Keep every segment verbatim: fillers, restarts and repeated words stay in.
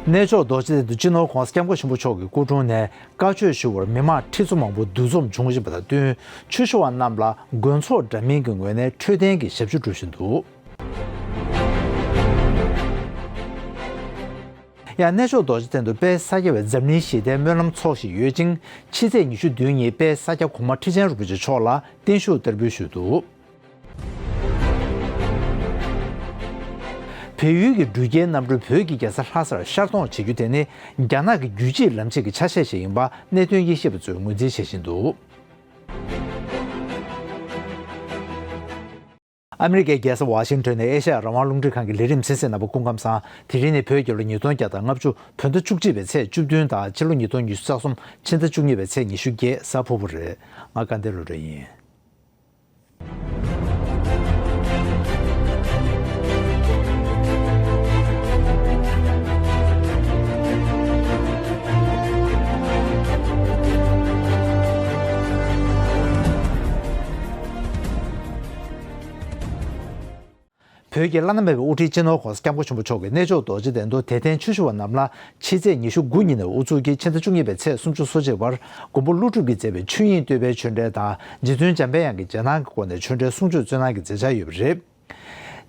གནས་མཆོག་རྡོ་རྗེ་གདན་དུ་སྤྱི་ནོར་༸གོང་ས་༸སྐྱབས་མགོན་ཆེན་པོ་མཆོག་གི་སྐུ་དྲུང་ནས་བཀའ་ཆོས་ཞུ་བར་མི་མང་ཁྲི་ཚོ་མང་པོ་འདུ་འཛོམས་བྱུང་བཞིན་པ་དང་བསྟུན། ཆོས་ཞུ་བ་རྣམས་ལ་དགོན་ཚོགས་འདྲ་མིན་གྱི་ངོས་ནས་འཕྲོད་བསྟེན་གྱི་ཞབས་ཞུ་སྒྲུབ་བཞིན་འདུག། ཡང་གནས་མཆོག་རྡོ་རྗེ་གདན་དུ་དཔལ་ས་སྐྱ་པའི་འཛམ་གླིང་ཞི་བདེའི་སྨོན་ལམ་ཚོགས་བཞིན་ཡོད་ཅིང་། ཕྱི་ཚེས་ཉི་ཤུ་བདུན་ཉིན་དཔལ་ས་སྐྱ་གོང་མ་ཁྲི་ཆེན་རིན་པོ་ཆེ་མཆོག་ལ་བརྟན་བཞུགས་བསྟར་འབུལ་ཞུས་འདུག། བལ་ཡུལ་གྱི་འགྲུལ་སྐྱེལ་གནམ་གྲུ་བོད་ཀྱི་རྒྱལ་ས་ལྷ་སར་ཤར་གཏོང་བྱེད་རྒྱུ་དེ་ནི་རྒྱ་ནག་གི་རྒྱུད་གཅིག་ལམ་གཅིག་གི་ཆ་ཤས་ཤིག་ཡིན་པ་གནད་དོན་དབྱེ་ཞིབ་པ་ཚོས་ངོས་འཛིན་བྱེད་བཞིན་འདུག། ཨ་མི་རི་ཀའི་རྒྱལ་ས་ཝ་ཤིང་ཊོན་ནས་ཨེ་ཤ་ཡ་རང་དབང་རླུང་འཕྲིན་ཁང་གི་ལས་རིམ་གསན་གཟིགས་གནང་བ་སྐུ་ཁམས་བཟང་། དེ་རིང་ནི་བོད་རྒྱལ་ལོ་ཉིས་སྟོང་བརྒྱ་དང་ལྔ་བཅུ་བོད་ཟླ་བཅུ་གཅིག་པའི་ཚེས་བཅུ་བདུན་དང་ཕྱི་ལོ་ཉིས་སྟོང་ཉི་ཤུ་རྩ་གསུམ་ཕྱི་ཟླ་བཅུ་གཉིས་པའི་ཚེས་ཉི་ཤུ་བརྒྱད་གཟའ་ཕུར་བུ་རེད། ང་དགའ་ལྡན་བློ་གྲོས་ཡིན། བོད་ཀྱི་བླ་ན་མེད་པའི་དབུ་ཁྲིད་སྤྱི་ནོར་༸གོང་ས་༸སྐྱབས་མགོན་ཆེན་པོ་མཆོག་གིས་གནས་མཆོག་རྡོ་རྗེ་གདན་དུ་དད་ལྡན་ཆོས་ཞུ་བ་རྣམས་ལ་ཕྱི་ཚེས་ཉི་ཤུ་དགུ་ཉིན་ནས་དབུ་འཛུགས་ཀྱིས་ཕྱི་ཟླ་བཅུ་གཉིས་པའི་ཚེས་སུམ་ཅུ་སོ་གཅིག་བར་མགོན་པོ་ཀླུ་སྒྲུབ་ཀྱིས་མཛད་པའི་ཆོས་དབྱིངས་བསྟོད་པའི་ཆོས་འབྲེལ་དང་རྗེ་བཙུན་འཇམ་དཔལ་དབྱངས་ཀྱིས་རྗེས་གནང་གི་སྒོ་ནས་ཆོས་འབྲེལ་གསུང་ཆོས་སྩོལ་གནང་གི་མཛད་འཆར་ཡོད་པ་རེད།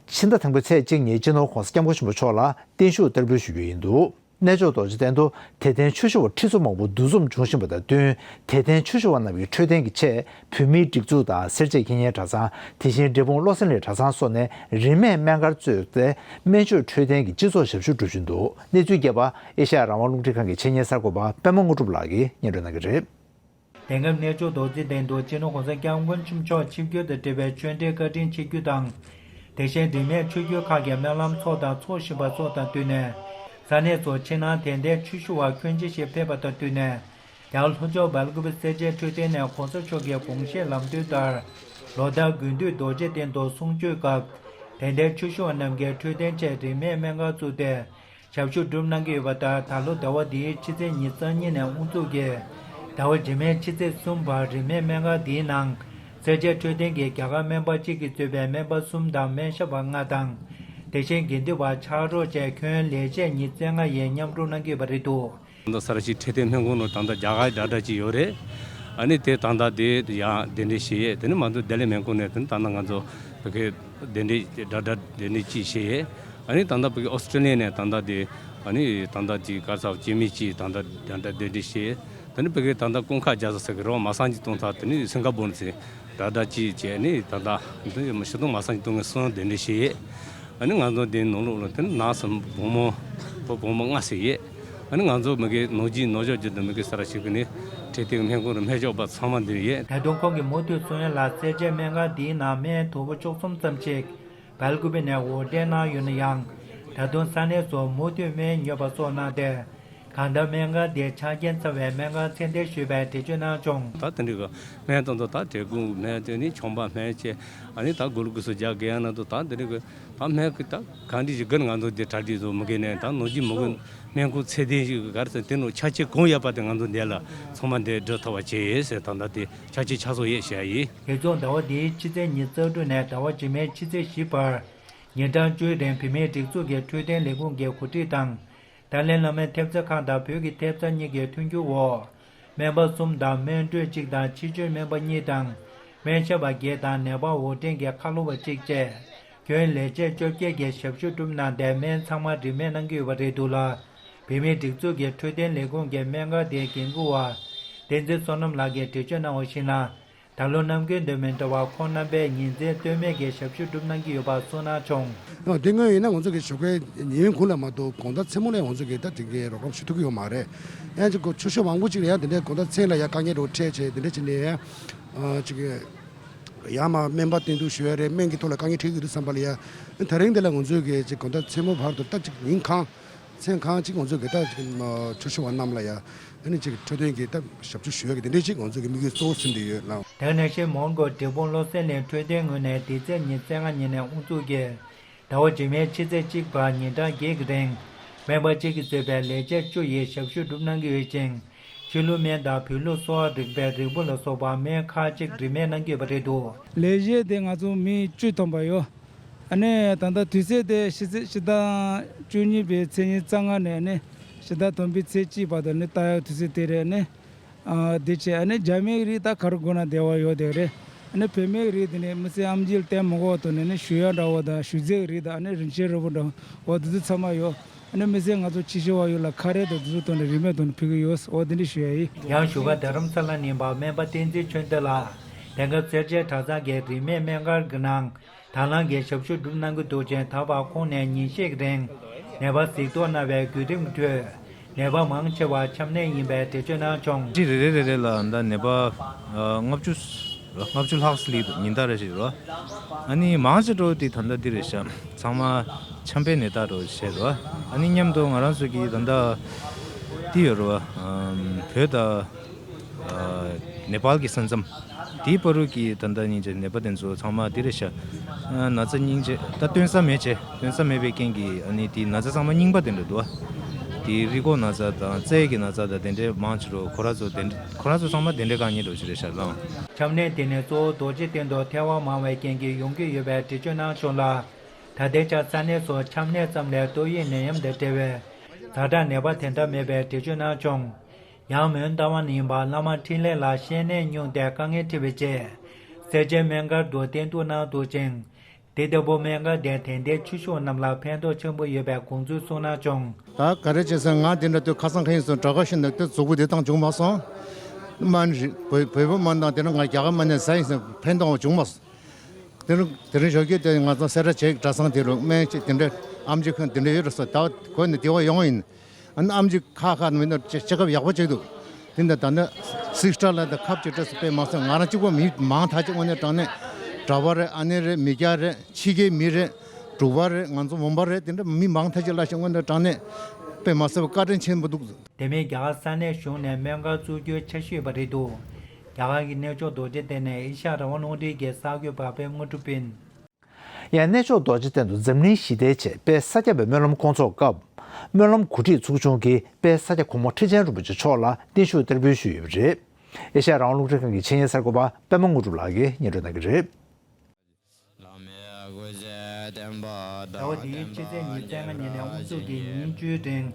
ཕྱི་ཟླ་དང་པོའི་ཚེས་གཅིག་ཉིན་སྤྱི་ནོར་༸གོང་ས་༸སྐྱབས་མགོན་ཆེན་པོ་མཆོག་ལ་བརྟན་བཞུགས་བསྟར་འབུལ་ཞུ་རྒྱུ་ཡིན་འདུག། གནས་མཆོག་རྡོ་རྗེ་གདན་དུ་དད་ལྡན་ཆོས་ཞུ་བ་ཁྲི་ཚོ་མང་པོ་འདུ་འཛོམས་འབྱུང་བཞིན་པ་དང་བསྟུན། དད་ལྡན་ཆོས་ཞུ་བ་རྣམས་ཀྱི་འཕྲོད་བསྟེན་གྱི་ཆེད་བོད་མིའི་སྒྲིག་འཛུགས་དང་སེར་བྱེས་འཁྱེར་སྙན་གྲྭ་ཚང་། དེ་བཞིན་འབྲས་སྤུངས་བློ་གསལ་གླིང་གྲྭ་ཚང་སོགས་ནས་རིན་མེད་སྨན་སྒར་གཙོས་ཏེ་སྨན་བཅོས་འཕྲོད་བསྟེན་གྱི་སྤྱི་ཚོགས་ཞབས་ཞུ་སྒྲུབ་བཞིན་འདུག། གནས་ཚུལ་རྒྱས་པ་ཨེ་ཤ་ཡ་རང་དབང་རླུང་འཕྲིན་ཁང་གི་ཆེད་གཉེར་གསར་འགོད་པ་པད་མ་དངོས་གྲུབ་ལགས་ཀྱིས་སྙན་སྒྲོན་གནང་གི་རེད། དེང་སྐབས་གནས་མཆོག་རྡོ་རྗེ་གདན་དུ་སྤྱི་ནོར་༸གོང་ས་༸སྐྱབས་མགོན་ཆེན་པོ་མཆོག་ཆིབས་བསྒྱུར་དང་འབྲེལ་བའི་ཆོས་འབྲེལ་བཀའ་དྲིན་ཆེ་བརྒྱུད་དང་། དེ་བཞིན་རིས་མེད་ཆོས་བརྒྱུད་ཁག་གི་སྨོན་ལམ་ཚོགས་དང་ཚོགས་བཞིན་པ་སོགས་དང་བསྟུན་ནས། ས་གནས་སུ་ཕྱི་ནང་དད་ལྡན་ཆོས་ཞུ་བ་ཁྱོན་ཆེ་ཞིག་ཕེབས་པ་དང་བསྟུན་ནས། རྒྱལ་བ་ལྷོ་ཕྱོགས་སྦེལ་ཀོབ་སེར་བྱེས་འཕྲོད་བསྟེན་ནས་༸གོང་ས་མཆོག་གི་དགོངས་བཞེད་ལམ་སྟོན་ལྟར། ལོ་ལྟར་དགུན་དུས་རྡོ་རྗེ་གདན་དུ་གསུང་ཆོས་སྐབས། དད་ལྡན་ཆོས་ཞུ་བ་རྣམས་ཀྱི་འཕྲོད་བསྟེན་ཆེད་རིན་མེད་སྨན་ཁང་བཙུགས་ཏེ། ཞབས་ཞུ་སྒྲུབ་གནང་གི་ཡོད་པ་ལྟར། ད་ལོ་ཟླ་བ་འདིའི་ཕྱི་ཚེས་ཉེར་གཉིས་ཉིན་ནས་དབུ་འཛུགས་ཀྱིས། ཟླ་བ་རྗེས་མའི་ཕྱི་ཚེས་གསུམ་བར་རིན་མེད་སྨན་ཁང་འདིའི་ནང་། སེར་བྱེས་འཕྲོད་བསྟེན་གྱི་རྒྱ་གར་སྨན་པ་གཅིག་གིས་གཙོས་པའི་སྨན་པ་གསུམ་དང་སྨན་ཞབས་པ་ལྔ་དང་། དེ་བཞིན་དགེ་འདུན་པ་ཕྱག་རོགས་བཅས་ཁྱོན་ལས་བྱེད་ཉེར་ལྔ་ཡིས་མཉམ་རུབ་གནང་གི་ཡོད་པ་རེད་འདུག། ད་ལྟ་ས་ར་ཤི་འཕྲོད་བསྟེན་སྨན་ཁང་ནང་ད་ལྟ་རྒྱ་གར་ཌོག་ཊར་གཅིག་ཡོད་རེད། ཨ་ནི་དེ་ད་ལྟ་དེ་ཡང་གདན་འདྲེན་བྱས་ཡོད། དེ་ནི་མ་གཏོགས་བདེ་ལེགས་སྨན་ཁང་ནས་དེ་ནི་ད་ལྟ་ང་ཚོ་བོད་སྐད་གདན་འདྲེན་ཌོག་ཊར་གདན་འདྲེན་གཅིག་བྱས་ཡོད། ཨ་ནི་ད་ལྟ་བོད་སྐད་ཨོ་སི་ཀྲི་ལི་ཡ་ནས་ད་ལྟ་དེ་ཨ་ནི་ད་ལྟ་དེ་ག་རེ་ཟེར་སྐྱེས་དམན་གཅིག་ད་ལྟ་ཌོག་ཊར་གདན་འདྲེན་བྱས་ཡོད། དེ་ནི་བོད་སྐད་ད་ལྟ་ཀུན་དགའ་རྒྱ་མཚོ་ཟེར་གི་རེད་བ། མ་སངས་ཀྱི་སྟོང་ཐ་དེ་ནི་སིང་ག་པོར་ནས་ཟིན། ཌོག་ཊར་གཅིག་བྱས་ནས་ད་ལྟ་འདི་ཞི་མཐོང་མ་སངས་ཀྱི་སྟོང་ངེ་གསུམ་གདན་འདྲེན་བྱས་ཡོད། ཨ་ནི་ང་ཚོ་འདི་ནང་ལོགས་ལ་དེ་ནི་ནགས་སུ་བུ་མོ་བུ་བུ་མོ་ལྔ་ཟེར་ཡོད། ཨ་ནི་ང་ཚོ་མི་གི་ནོར་གྱི་ནོར་འཇོག་རྒྱུ་དང་མི་གི་ས་ར་ཞིག་གི་ནི་འཕྲོད་བསྟེན་སྨན་ཁང་རུ་སྨན་ཞབས་པ་ཚང་མ་འདིར་ཡོད། ད་དུང་ཁོང་གིས་མུ་མཐུད་གསུང་ཡ་ལ། སེར་བྱེས་སྨན་ཁང་འདིའི་ནང་སྨན་དོ་པོ་བཅུ་གསུམ་ཙམ་ཞིག་སྦེལ་ཀོབ་ནས་འོར་འདྲེན་གནང་ཡོད་ན་ཡང་། ད་དུང་ས་གནས་སུ་མུ་མཐུད་སྨན་ཉོ་བ་སོགས་གནང་སྟེ། གང་ལྟར་སྨན་ཁང་དེ་ཆ་རྐྱེན་ཚང་བའི་སྨན་ཁང་ཚད་ལྡན་ཞིག་ཡིན་པའི་འགྲེལ་བརྗོད་གནང་བྱུང་། ད་དེ་འདྲ་གི་སྨན་དང་དུ་ད་འབྲས་སྤུངས་སྨན་དེ་ནི་ཆམ་པ་སྨན་བཅས། ཨ་ནི་ད་གུ་ལུ་ཀུ་སུ་རྒྱག་གི་ཡང་ན་དུ་ད་དེ་འདྲ་གི་ད་སྨན་གི་ད་གང་འདྲ་ཞིག་གིན་ང་ཚོ་འདི་གྲ་སྒྲིག་བཟོ་མི་དགོས་ནས། ད་ནོར་གྱི་མི་དགོས། སྨན་ཁང་ཚད་ལྡན་ཞིག་གི་ག་རེ་ཟེར་དེ་ནོ་ཆ་རྐྱེན་གང་ཡོད་པ་དེ་ང་ཚོ་འདི་ལ་ཚང་མ་འདི་སྒྲུབ་ཐུབ་པ་བྱས་ཡོད་ཟེར། ད་ད་དེ་ཆ་རྐྱེན་ཆ་ཚང་ཡོད་ཞེས་ཡིན། དེ་ཚོ་ཟླ་བ་འདིའི་ཕྱི་ཚེས་ཉི་ཤུ་རྩ་དྲུག་ནས་ཟླ་བ་རྗེས་མའི་ཕྱི་ཚེས་བཞི་བར། ཉིན་གྲངས་བཅུའི་རིང་བོད་མིའི་སྒྲིག་འཛུགས་ཀྱི་འཕྲོད་བསྟེན་ལས་ཁུངས་ཀྱི་གོ་སྒྲིག་དང་། ཏཱ་ལའི་བླ་མའི་ཐེབས་རྩ་ཁང་དང་བོད་ཀྱི་ཐེབས་རྩ་གཉིས་ཀྱི་མཐུན་འགྱུར་འོག་སྨན་པ་གསུམ་དང་སྨན་སྤྲོད་གཅིག་དང་ཕྱི་བཅོས་སྨན་པ་གཉིས་དང་། སྨན་ཞབས་པ་བརྒྱད་དང་ནད་པ་འོར་འདྲེན་གྱི་ཁ་ལོ་བ་གཅིག་བཅས། ཁྱོན་ལས་བྱེད་བཅོ་བརྒྱད་ཀྱིས་ཞབས་ཞུ་བསྒྲུབས་གནང་སྟེ། སྨན་ཚང་མ་རིན་མེད་གནང་གི་ཡོད་པ་རེད་འདུག་ལ། བོད་མིའི་སྒྲིག་འཛུགས་ཀྱི་འཕྲོད་བསྟེན་ལས་ཁུངས་ཀྱི་སྨན་ཁང་དེའི་འགན་འཁུར་བ། བསྟན་འཛིན་བསོད་ནམས་ལགས་ཀྱིས་འགྲེལ་བརྗོད་གནང་བར་གཞིགས་ན། ད་ལོ་ནམ་རྒྱུན་དང་མི་འདྲ་བར་ཁོང་རྣམ་པས་ཉིན་མཚན་ལྟོས་མེད་ཀྱིས་ཞབས་ཞུ་སྒྲུབ་གནང་གི་ཡོད་པ་གསུངས་གནང་བྱུང་། ཡང་དེ་སྔོན་ཡིན་ན་ང་ཚོ་གི་ཞོགས་ཀའི་ཉིན་གུང་ལ་མ་གཏོགས་དགོང་དག་མཚན་མོ་ལ་ང་ཚོ་གི་ད་དེ་གའི་རོགས་རམ་ཞུ་ཐུབ་ཀྱི་ཡོད་མ་རེད། ཡང་ཅིག་ཆུ་ཤུགས་མང་པོ་ཅིག་ལ་ཡང་དེ་འདྲའི་དགོང་དག་མཚན་ལ་ཡང་དཀའ་ངལ་འདྲ་བོ་འཕྲད་བྱས་དེ་འདྲ་བྱས་ནས་ཡང་ཅིག་ཡང་མ་སྨན་པ་བསྟེན་གཏུགས་ཞུ་ཡ་རེད། སྨན་གྱི་ཐོག་ལ་དཀའ་ངལ་འཕྲད་ཀྱི་འདུག་བསམ་པ་ལ་ཡང་དེ་རིང་འདི་ལ་ང་ཚོ་གི་ཅིག་དགོང་དག་མཚན་མོ་བར་དུ་ད་ཅིག་ཉིན་གང་མཚན་གང་ཅིག་ང་ཚོ་གི་ད་ཅིག་ཆུ་ཤུགས་བ་རྣམས་ལ་ཡང་། ཨ་ནི་ཅིག་འཕྲོད་བསྟེན་གྱི་ད་ཞབས་ཞུ་ཞུ་ཡ་གི་དེ་འདྲའི་ཅིག་ང་ཚོ་གི་དམིགས་ཡུལ་གཙོ་བོ་ཟིན་བསྡད་ཡོད་ལགས། དེ་ནང་བཞིན་མོན་གྷོ་འབྲས་སྤུངས་བློ་གསལ་གླིང་འཕྲོད་བསྟེན་ངོས་ནས་འདི་ཚེས་ཉི་ཤུ་རྩ་ལྔ་ཉིན་ནས་དབུ་འཛུགས་ཀྱིས། ཟླ་བ་རྗེས་མའི་ཕྱི་ཚེས་གཅིག་བར་ཉིན་གྲངས་བརྒྱད་ཀྱི་རིང་། སྨན་པ་གཅིག་གིས་གཙོས་པའི་ལས་བྱེད་བཅུ་ཡིས་ཞབས་ཞུ་སྒྲུབ་གནང་གི་ཡོད་ཅིང་། ཕྱི་ལུགས་སྨན་དང་བོད་ལུགས་གསོ་བ་རིག་པའི་རིལ་བུ་ལ་སོགས་པ་སྨན་ཁག་ཅིག་རིན་མེད་གནང་གི་ཡོད་པ་རེད་འདུག། ལས་གཞི་དེ་ང་ཚོ་མི་བཅུ་ཐམ་པ་ཡོད། ཨ་ནི་ད་ལྟ་དུས་ཚོད་དེ་ཕྱི་ཚེས་ཕྱི་ཟླ་བཅུ་གཉིས་པའི་ཚེས་ཉི་ཤུ་རྩ་ལྔ་ནས་ནི་ ཕྱི་ཟླ་དང་པོའི་ཚེས་གཅིག་བར་དུ་ནི་ལྟ་ཡག་དུས་ཚོད་དེ་རེད་ནི། ཨ་དེ་བྱས་ཨ་ནི་རྒྱ་མིའི་རིགས་ད་ག་རེ་དགོས་ན་དེ་བ་ཡོད་དེ་རེད། ཨ་ནི་བོད་མིའི་རིགས་དེ་ནི་མི་ཚེ་ཨམ་ཆི་ལ་བསྟན་མི་དགོས་དོན་ནི་ནི་ཞུ་ཡག་འདྲ་བོ་དང་ཞུ་རྩིས་རིགས་དང་ཨ་ནི་རིན་ཆེན་རིལ་བུ་འདྲ་བོ་འོ་དེ་ཚོ་ཚང་མ་ཡོད། ཨ་ནི་མི་ཚེ་ང་ཚོ་ཕྱི་བཤོལ་བ་ཡོད་ལ་ཁ་རས་དང་དེ་ཚོ་དོན་ནི་རིན་མེད་དོན་ནི་ཕུལ་གི་ཡོད་འོ་དེ་འདྲ་ཞུ་ཡག་ཡིན། ཡང་བཞུགས་སྒར་རྡ་རམ་ས་ལ་ནས་པ་སྨན་པ་བསྟན་འཛིན་ཆོས་སྒྲོན་ལགས་དེང་སྐབས་སེར་བྱེས་གྲྭ་ཚང་གི་རིན་མེད་སྨན་སྒར་གྱི་ནང་དང་བླངས་ཀྱིས་ཞབས་ཞུ་སྒྲུབ་གནང་གི་འདུག་ཅིང་ད་བར་ཁོང་ནས་ཉིན་ཤས་ཀྱི་རིང་ནད་པ་གཟིགས་རྟོག་གནང་བའི་བརྒྱུད་རིམ་ཁྲོད་ནད་པ་མང་ཆེ་བ་ཆམ་ནད་ཡིན་པའི་འགྲེལ་བརྗོད་གནང་བྱུང་། ཅི་རེ་རེ་རེ་རེ་ལ་ད་ནད་པ་ལྔ་བཅུ་ལྔ་བཅུ་ལྷག་སླེབས་འདུག་ཉིན་ལྟར་རེ་བཞིན་རོ། ཨ་ནི་མང་ཆེ་འགྲོ་དེ་ད་ལྟ་འདི་རེད་ཤག་ཚང་མ་ཆམ་པའི་ནད་རྟགས་འགྲོ་བྱས་རོ། ཨ་ནི་མཉམ་དུ་ང་རང་ཚོ་གི་ད་ལྟ་འདི་ཡོད་རོ། བོད་དང་ནེ་པཱལ་གྱི་ས་མཚམས་དེའི་བར་དུ་གི་ད་ལྟ་སྙིང་རྗེ་ནད་པ་དེ་ཚོ་ཚང་མ་དེ་རེད་ཤག་ན་ཚ་སྙིང་རྗེ་ད་སྟོན་ས་མེད་བྱས་སྟོན་ས་མེད་པའི་རྐྱེན་གྱིས་ཨ་ནི་དེའི་ན་ཚ་ཚང་མ་རྙིང་པ་དེ་འདྲ་འདུག་དེའི་རི་མགོ་ན་ཚ་དང་རྩའི་གི་ན་ཚ་དང་དེ་འདྲའི་མང་ཆེ་རུ་ཁོ་ར་ཚོ་དེ་འདྲ་ཁོ་ར་ཚོ་ཚང་མ་དེ་འདྲའི་དཀའ་ངལ་འགྲོ་ཆེ་རེད་ཤག་ལགས། ཆམ་ནད་དེ་ནི་གཙོ་བོ་རྡོ་རྗེ་གདན་དུ་ཐེ་བ་མང་བའི་རྐྱེན་གྱིས་ཡོང་གི་ཡོད་པའི་འགྲེལ་བརྗོད་གནང་བྱུང་ལ། ད་ལྟའི་ཆར་ས་གནས་སུ་ཆམ་ནད་ཙམ་ལས་ཏོག་དབྱིབས་ནད་ཡམས་དང་འབྲེལ་བའི་ཛ་དྲག་ནད་པ་དེ་འདྲ་མེད་པའི་འགྲེལ་བརྗོད་གནང་བྱུང་། ཡང་མོན་རྟ་དབང་ནས་ཡིན་པ་བླ་མ་འཕྲིན་ལས་ལགས་བཤལ་ནད་བསྙུང་སྟེ་དཀའ་ངལ་འཕྲད་པའི་རྗེས། སེར་བྱེས་སྨན་སྒར་དུ་བསྟེན་གཏུགས་གནང་འདུག་ཅིང་། དེ་ལྟ་བུ་སྨན་སྒར་དེ་དད་ལྡན་ཆོས་ཞུ་བ་རྣམས་ལ་ཕན་ཐོགས་ཆེན་པོ་ཡོད་པའི་དགོངས་ཚུལ་གསུངས་གནང་བྱུང་། ད་ག་རེ་བྱས་ཟེར་ན་ང་དེ་འདྲ་དུས་ཁ་སང་ཁ་ཡིན་སོང་དྲག་ཁ་ཤི་འདུག་དེ་གཟུགས་པོ་བདེ་ཐང་བྱུང་མ་སོང་། སྨན་རེད་བོད་བོད་པ་སྨན་དང་དེ་ནི་ང་རྒྱ་གར་སྨན་ནས་ཟ་ཡིན་ཟེར་ཕན་ཐོགས་བྱུང་མ་སོང་། དེ་རིང་དེ་རིང་ཞོགས་ཀས་དེ་ང་ཚོ་སེ་ར་བྱེས་གྲྭ་ཚང་དེ་རུ་སྨན་ཅིག་དེ་འདྲ་ཨམ་ཆི་ཁང་དེ་འདྲ་ཡོད་རེད་ཟེར་ད་གོ་ནས་དེ་བ་ཡོང་བ་ཡིན། ཨ་ནི་ཨམ་ཆི་ཁ་ཁ་མི་འདུག་ཅེས་སྐབས་ཡག་པོ་ཅིག་འདུག་དེ་འདྲ་ད་ནི་སིག་སི་ཊར་ལ་ད་ཁབ་ཅིག་སྤྲད་སོང་དཔེ་མ་སྲིད་ང་རང་གཅིག་པོ་མི་མང་ཐག་ཅིག་དངོས་གནས་དྲང་གནས་གྲྭ་པ་རེད། ཨ་ནེ་རེད། མི་སྐྱ་རེད། ཕྱི་རྒྱལ་མི་རེད། འབྲུག་པ་རེད། ང་ཚོ་བོད་པ་རེད། དེ་འདྲ་མི་མང་ཐག་ཅིག་ལ་ཞིག་དངོས་གནས་དྲང་གནས་དཔེ་མ་སྲིད་པ་བཀའ་དྲིན་ཆེན་པོ་འདུག་དེ་མིན་རྒྱ་གར་ས་གནས་གཞུང་ནས་སྨན་ཁང་བཙུགས་རྒྱུའི་འཆར་གཞི་ཡོད་པ་རེད་འདུག་རྒྱ་གར་གྱི་གནས་མཆོག་རྡོ་རྗེ་གདན་ནས་ཨེ་ཤ་ཡ་རང་དབང་རླུང་འཕྲིན་གྱི་གསར་འགོད་པ་པད་མ་དངོས་གྲུབ་ཡིན། ཡང་གནས་མཆོག་རྡོ་རྗེ་གདན་དུ་འཛམ་གླིང་ཞི་བདེའི་ཆེད་དཔལ་ས་སྐྱ་པའི་སྨོན་ལམ་སྐོང་ཚོགས་སྐབས། སྨོན་ལམ་གོ་སྒྲིག་ཚོགས་ཆུང་གིས་དཔལ་ས་སྐྱ་གོང་མ་ཁྲི་ཆེན་རིན་པོ་ཆེ་མཆོག་ལ་བརྟན་བཞུགས་བསྟར་འབུལ་ཞུས་ཡོད་པ་རེད། ཨེ་ཤ་ཡ་རང་དབང་རླུང་འཕྲིན་ཁང་གི་ཆེད་གཉེར་གསར་འགོད་པ་པད་མ་དངོས་གྲུབ་ལགས་ཀྱིས་སྙན་སྒྲོན་གནང་གི་རེད། ཟླ་བ་འདིའི་ཕྱི་ཚེས་ཉི་ཤུ་རྩ་ལྔ་ཉིན་ནས་དབུ་འཛུགས་ཀྱིས་ཉིན་བཅུའི་རིང་།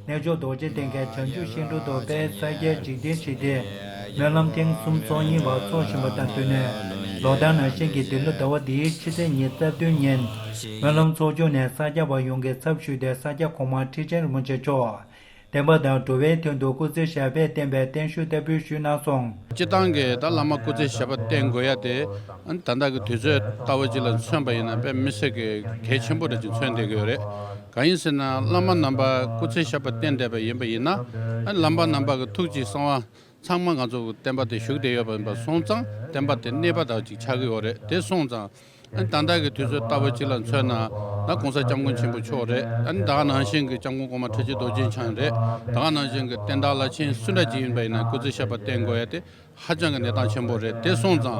གནས་མཆོག་རྡོ་རྗེ་གདན་གྱི་བྱང་ཆུབ་ཤིང་དྲུང་དུ་དཔལ་ས་སྐྱའི་འཇིག་རྟེན་ཞི་བདེའི་སྨོན་ལམ་ཐེངས་སུམ་ཅུ་སོ་གཉིས་པ་འཚོགས་བཞིན་པ་དང་བསྟུན་ནས། ལོ་ལྟར་ནང་བཞིན་གྱི་འདི་ལོ་ཟླ་བ་འདིའི་ཕྱི་ཚེས་ཉི་ཤུ་རྩ་བདུན་ཉིན། སྨོན་ལམ་ཚོགས་ཆུང་ནས་ས་སྐྱ་པ་ཡོངས་ཀྱི་ཚབ་ཞུས་ཏེ་ས་སྐྱ་གོང་མ་ཁྲི་ཆེན་རིན་པོ་ཆེ་མཆོག་བསྟན་པ་དང་འགྲོ་བའི་དོན་དུ་སྐུ་ཚེ་ཞབས་པད་བརྟན་པའི་བརྟན་བཞུགས་བསྟར་འབུལ་ཞུས་གནང་སོང་། སྤྱིར་བཏང་གི་ད་བླ་མ་སྐུ་ཚེ་ཞབས་པད་བརྟན་དགོས་ཡ་དེ། ཨ་ནི་ད་ལྟ་གི་དུས་ཚོད་ལྟ་བུ་ཅིག་ལ་མཚོན་པ་ཡིན་ན་དཔེ་མི་སྲིད་ཀྱི་གལ་ཆེན་པོ་རེད་ཅེས་མཚོན་བསྡད་ཀྱི་ཡོད་རེད། གང་ཡིན་ཟེར་ན་བླ་མ་རྣམ་པ་སྐུ་ཚེ་ཞབས་པད་བརྟན་བསྡད་པ་ཡིན་པ་ཡིན་ན། ཨ་ནི་བླ་མ་རྣམ་པ་གི་ཐུགས་ཀྱི་གསང་བ་ཚང་མ་ང་ཚོ་གི་བསྟན་པ་དེ་བཞུགས་བསྡད་ཡོད་པ་ཡིན་པ་སོང་ཙང་བསྟན་པ་དེ་གནས་པ་དག་ཅིག་ཆགས་ཀྱི་ཡོད་རེད། དེ་སོང་ཙང་། ཨ་ནི་ད་ལྟ་གི་དུས་ཚོད་ལྟ་བུ་གཅིག་ལ་མཚོན་ན། ད་༸གོང་ས་༸སྐྱབས་མགོན་ཆེན་པོ་མཆོག་རེད། ཨ་ནི་ད་ག་ནང་བཞིན་གྱི་༸སྐྱབས་མགོན་གོང་མ་ཁྲི་ཆེན་རྡོ་རྗེ་འཆང་རེད། ད་ག་ནང་བཞིན་གྱི་བསྟན་བདག་བླ་ཆེན་སུ་འདྲ་ཅིག་ཡིན་པ་ཡིན་ན་སྐུ་ཚེ་ཞབས་པད་བརྟན་དགོས་ཡ་དེ་ཧ་ཅང་གི་གནས་སྟངས་ཆེན་པོ་རེད། དེ་སོང་ཙང་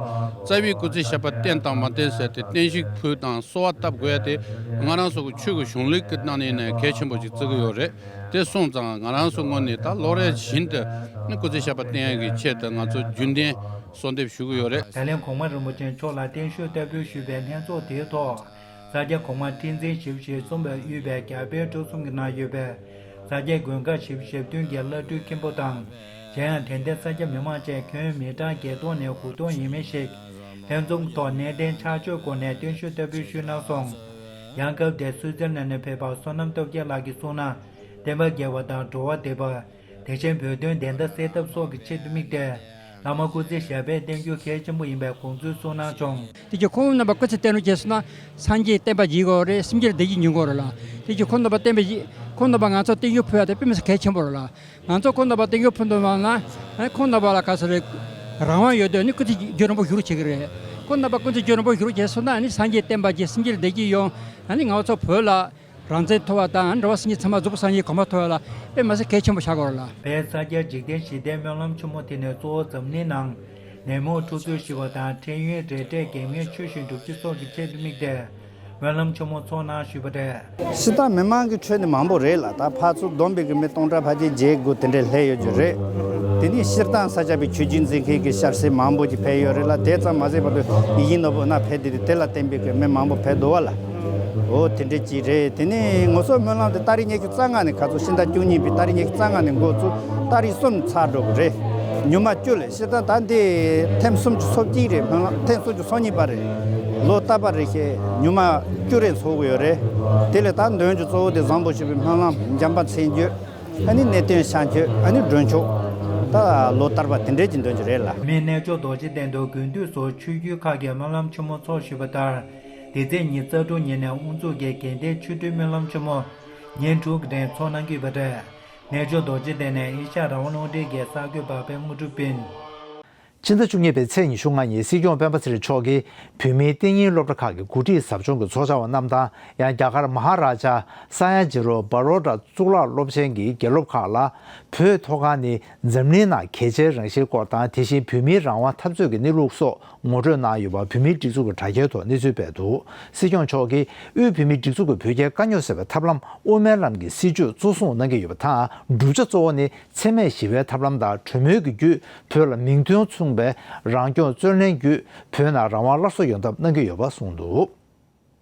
རྩ་བའི་སྐུ་ཚེ་ཞབས་པད་བརྟན་དང་མ་བརྟན་ཟེར་ཏེ་བརྟན་བཞུགས་ཕུལ་དང་གསོལ་བ་བཏབ་དགོས་ཡ་དེ་ང་རང་ཚོ་གི་ཆོས་ཀྱི་གཞུང་ལུགས་ཀྱི་ནང་ནས་ནས་གལ་ཆེན་པོ་ཅིག་བརྩི་གི་ཡོད་རེད། དེ་སོང་ཙང་ང་རང་ཚོ་ངོས་ནས་ད་ལོ་རེ་བཞིན་དུ་ནི་སྐུ་ཚེ་ཞབས་པད་བརྟན་ཡ་གི་ཆེད་དུ་ང་ཚོ་རྒྱུན་ལྡན་གསོལ་འདེབས་ཞུ་གི་ཡོད་རེད། ད་ལན་གོང་མ་རིན་པོ་ཆེ་མཆོག་ལ་བརྟན་བཞུགས་བསྟར་འབུལ་ཞུས་པའི་ལྷན་ཚོགས་དེའི་ཐོག་ས་སྐྱ་གོང་མ་ཁྲི་འཛིན་ཞེ་པོ་ཞིག་གསུངས་པའི་དབུས་པའི་རྒྱ་བལ་འབྲུག་གསུམ་གྱི་ནང་ཡོད་པའི་ས་སྐྱའི་དགོན་ཁག་བཞི་བཅུ་ཞེ་བདུན་གྱི་བླ་སྤྲུལ་མཁན་པོ་དང་། གཞན་ཡང་དད་ལྡན་ས་སྐྱ་མི་མང་བཅས་ཁྱོན་མི་གྲངས་བརྒྱད་སྟོང་ནས་དགུ་སྟོང་ཡས་མས་ཤིག་ལྷན་འཛོམས་ཐོག་གནས་བརྟན་ཕྱག་མཆོད་སྒོ་ནས་བརྟན་བཞུགས་བསྟར་འབུལ་ཞུས་གནང་སོང་། ཡང་སྐབས་དེར་སུད་སི་ལན་ནས་ཕེབས་པ་བསོད་ནམས་སྟོབས་རྒྱལ་ལགས་ཀྱིས་གསུངས་ན། བསྟན་པ་རྒྱས་པ་དང་འགྲོ་བ་བདེ་བ། དེ་བཞིན་བོད་དོན་བདེན་མཐའ་གསལ་ཐབས་སོགས་ཀྱི་ཆེད་དུ་དམིགས་ཏེ། བླ་མ་སྐུ་ཚེ་ཞབས་པད་བརྟན་རྒྱུ་གལ་ཆེན་པོ་ཡིན་པའི་དགོངས་ཚུལ་གསུངས་གནང་བྱུང་། དེ་རྗེས་ཁོང་རྣམ་པ་སྐུ་ཚེ་བརྟན་རུ་བྱས་སོང་ན་སངས་རྒྱས་བསྟན་པ་རྒྱས་དགོས་རེད། སེམས་ཅན་བདེ་སྐྱིད་མྱོང་དགོས་རེད་ལ། དེ་རྗེས་ཁོང་རྣམ་པ་བསྟན་པ་ཡི་ཁོང་རྣམ་པ་ང་ཚོ་བརྟན་རྒྱུ་ཕུལ་ཡ་དེ་དཔེ་མི་སྲིད་གལ་ཆེན་པོ་རེད་ལ། ང་ཚོ་ཁོང་རྣམ་པ་བརྟན་རྒྱུ་ཕུལ་འདོད་མ་ན་ཁོང་རྣམ་པ་ལ་ག་ཚོད་རེད། རང་དབང་ཡོད་དུས་ནི་སྐུ་ཚེ་རྒྱུན་རིང་པོ་བཞུགས་རོགས་བྱེད་ཀྱི་རེད། ཁོང་རྣམ་པ་སྐུ་ཚེ་རྒྱུན་རིང་པོ་བཞུགས་རོགས་བྱས་སོང་ན་ནི་སངས་རྒྱས་བསྟན་པ་རྒྱས། སེམས་ཅན་བདེ་སྐྱིད་ཡོང་། ཨ་ནི་ང་ཚོ་བོད་ལ། རང་བཙན་ཐོབ་པ་དང་འགྲོ་བ་སེམས་ཅན་ཚང་མ་རྫོགས་པ་སངས་རྒྱས་གོ་འཕང་ཐོབ་པ་ལ་དཔེ་མི་སྲིད་གལ་ཆེན་པོ་ཆགས་ཀྱི་ཡོད་རེད་ལ། དཔལ་ས་སྐྱ་འཇིག་རྟེན་ཞི་བདེའི་སྨོན་ལམ་ཆེན་མོ་དེ་ནི་གཙོ་བོ་འཛམ་གླིང་ནང་ནད་མུག་འཁྲུག་རྩོད་ཞི་བ་དང་འཕྲལ་ཡུན་རེ་འབྲས་གེགས་མེད་ཆོས་བཞིན་འགྲུབ་རྒྱུ་སོགས་ཀྱི་ཆེད་དུ་དམིགས་ཏེ་སྨོན་ལམ་ཆེན་མོ་ཚོགས་གནང་ཞུས་པ་རེད། སྤྱིར་བཏང་མི་མང་གི་ཁྲོད་ནས་མང་པོ་རེད་ལ། ད་ཕར་ཚུར་བསྡོམས་པའི་གི་མི་སྟོང་ཕྲག་ཕལ་ཆེར་བརྒྱད་དགུ་དེ་འདྲས་སླེབས་ཡོད་རྒྱུ་རེད། དེ་ནས་སྤྱིར་བཏང་ས་སྐྱ་པའི་ཆོས་བརྒྱུད་འཛིན་མཁན་གྱི་ཞབས་སེ་མང་པོ་ཅིག་ཕེབས་ཡོད་རེད་ལ། དེ་ཙམ་མ་ཟད་བར་དུ་ཡིད་བཞིན་ནོར་བུ་ན་ཕེབས་ཏེ་དེ་ལ་བརྟེན་པའི་གི་མི་མང་པོ་ཕེབས་འདུག་བ་ལ། འོ་དེ་འདྲ་ཅིག་རེད། དེ་ནས་ངོ་སོ་སྨོན་ལམ་དེ་ཏ་རིག་ཉི་ཤུ་རྩ་ལྔ་ནས་ག་ཚོད་ཕྱི་ཟླ་བཅུ་གཉིས་པའི་ཏ་རིག་ཉི་ཤུ་རྩ་ལྔ་ནས་འགོ་ཚུགས་ཏ་རིག་གསུམ་ཚར་འགྲོ་གི་རེད། ཉི་མ་བཅུ་ལས་ཕྱི་ཟླ་ད་འདི་ཐེངས་སུམ་ཅུ་སོ་གཅིག་རེད། སྨོན་ལམ་ཐེངས་སུམ་ཅུ་སོ་གཉིས་པ་རེད། ལོ་བསྟར་པ་རེ་བཞིན་ཉི་མ་བཅུ་རེ་འཚོགས་ཀྱི་ཡོད་རེད། དེ་ལས་ད་འདོན་རྒྱུ་གཙོ་བོ་དེ་བཟང་པོ་ཞུ་བའི་སྨོན་ལམ་འཇམ་པ་མཚན་བརྗོད། ཨ་ནི་གནས་བརྟན་བཤད་རྒྱུད། ཨ་ནི་སྒྲོན་ཆོག་ད་ལོ་བསྟར་པ་དེ་འདྲས་ཀྱི་འདོན་རྒྱུ་རེད་ལ། མི་རྣལ་འབྱོར་རྡོ་རྗེ་གདན་དུ་དགུན་དུས་སུ་ཆོས་བརྒྱུད་ཁག་གི་སྨོན་ལམ་ཆེན་མོ་ཚོགས་བཞུགས་པ་ལྟར། འདི་ཚེས་ཉི་ཤུ་རྩ་དྲུག་ཉིན་ནས་དབུ་འཛུགས་ཀྱིས་དགེ་ལྡན་ཆོས་སྒྲོན་སྨོན་ལམ་ཆེན་མོ་ཉིན་དྲུག་གི་རིང་ཚོགས་གནང་གི་ཡོད་པ་རེད། རྣལ་འབྱོར་རྡོ་རྗེ་གདན་ནས་ཨེ་ཤ་ཡ་རང་དབང་རླུང་འཕྲིན་གྱི་གསར་འགོད་པ་པད་དངོས་གྲུབ་པིན། ཕྱི་ཟླ་བཅུ་གཉིས་པའི་ཚེས་ཉི་ཤུ་ལྔ་ཉིན་སྲིད་སྐྱོང་སྤེན་པ་ཚེ་རིང་མཆོག་གིས་བོད་མིའི་གཏན་ཉིན་སློབ་གྲྭ་ཁག་གི་འགོ་ཁྲིད་ཟབ་སྦྱོང་གི་ཚོགས་བཅར་བ་རྣམས་དང་། ཡང་རྒྱ་གར་མ་ཧཱ་རཱ་ཇཱ་ས་ཡ་ཇི་རོ་བ་རོ་ཌ་གཙུག་ལག་སློབ་ཆེན་གྱི་དགེ་སློབ་ཁག་ལ། བོད་མཐོ་སྒང་ནི་འཛམ་གླིང་ནང་གལ་ཆེའི་རང་བཞིན་སྐོར་དང་། དེ་བཞིན་བོད་མིའི་རང་དབང་འཐབ་རྩོད་ཀྱི་གནས་ལུགས་སོགས་ངོ་སྤྲོད་གནང་ཡོད་པ་བོད་མིའི་སྒྲིག་འཛུགས་ཀྱི་དྲ་རྒྱའི་ཐོག་གནས་ཚུལ་སྤེལ་འདུག་སྲིད་སྐྱོང་མཆོག་གིས་དབུས་བོད་མིའི་སྒྲིག་འཛུགས་ཀྱིས་བོད་རྒྱའི་དཀའ་རྙོག་སེལ་བའི་ཐབས་ལམ་དབུ་མའི་ལམ་གྱི་སྲིད་བྱུས་གཙོ་བཟུང་གནང་གི་ཡོད་པ་དང་། བསྒྲུབ་བྱ་གཙོ་བོ་ནི་འཚེ་མེད་ཞི་བའི་ཐབས་ལམ་དང་གྲོས་མོལ་གྱི་བརྒྱུད་བོད་ལ་མིང་དོན་མཚུངས་པའི་རང་སྐྱོང་རྩོད་ལེན་བརྒྱུད་བོད་ནང་རང་དབང་སླར་གསོ་ཡོང་ཐབས་གནང་གི་ཡོད་པ་གསུངས་འདུག་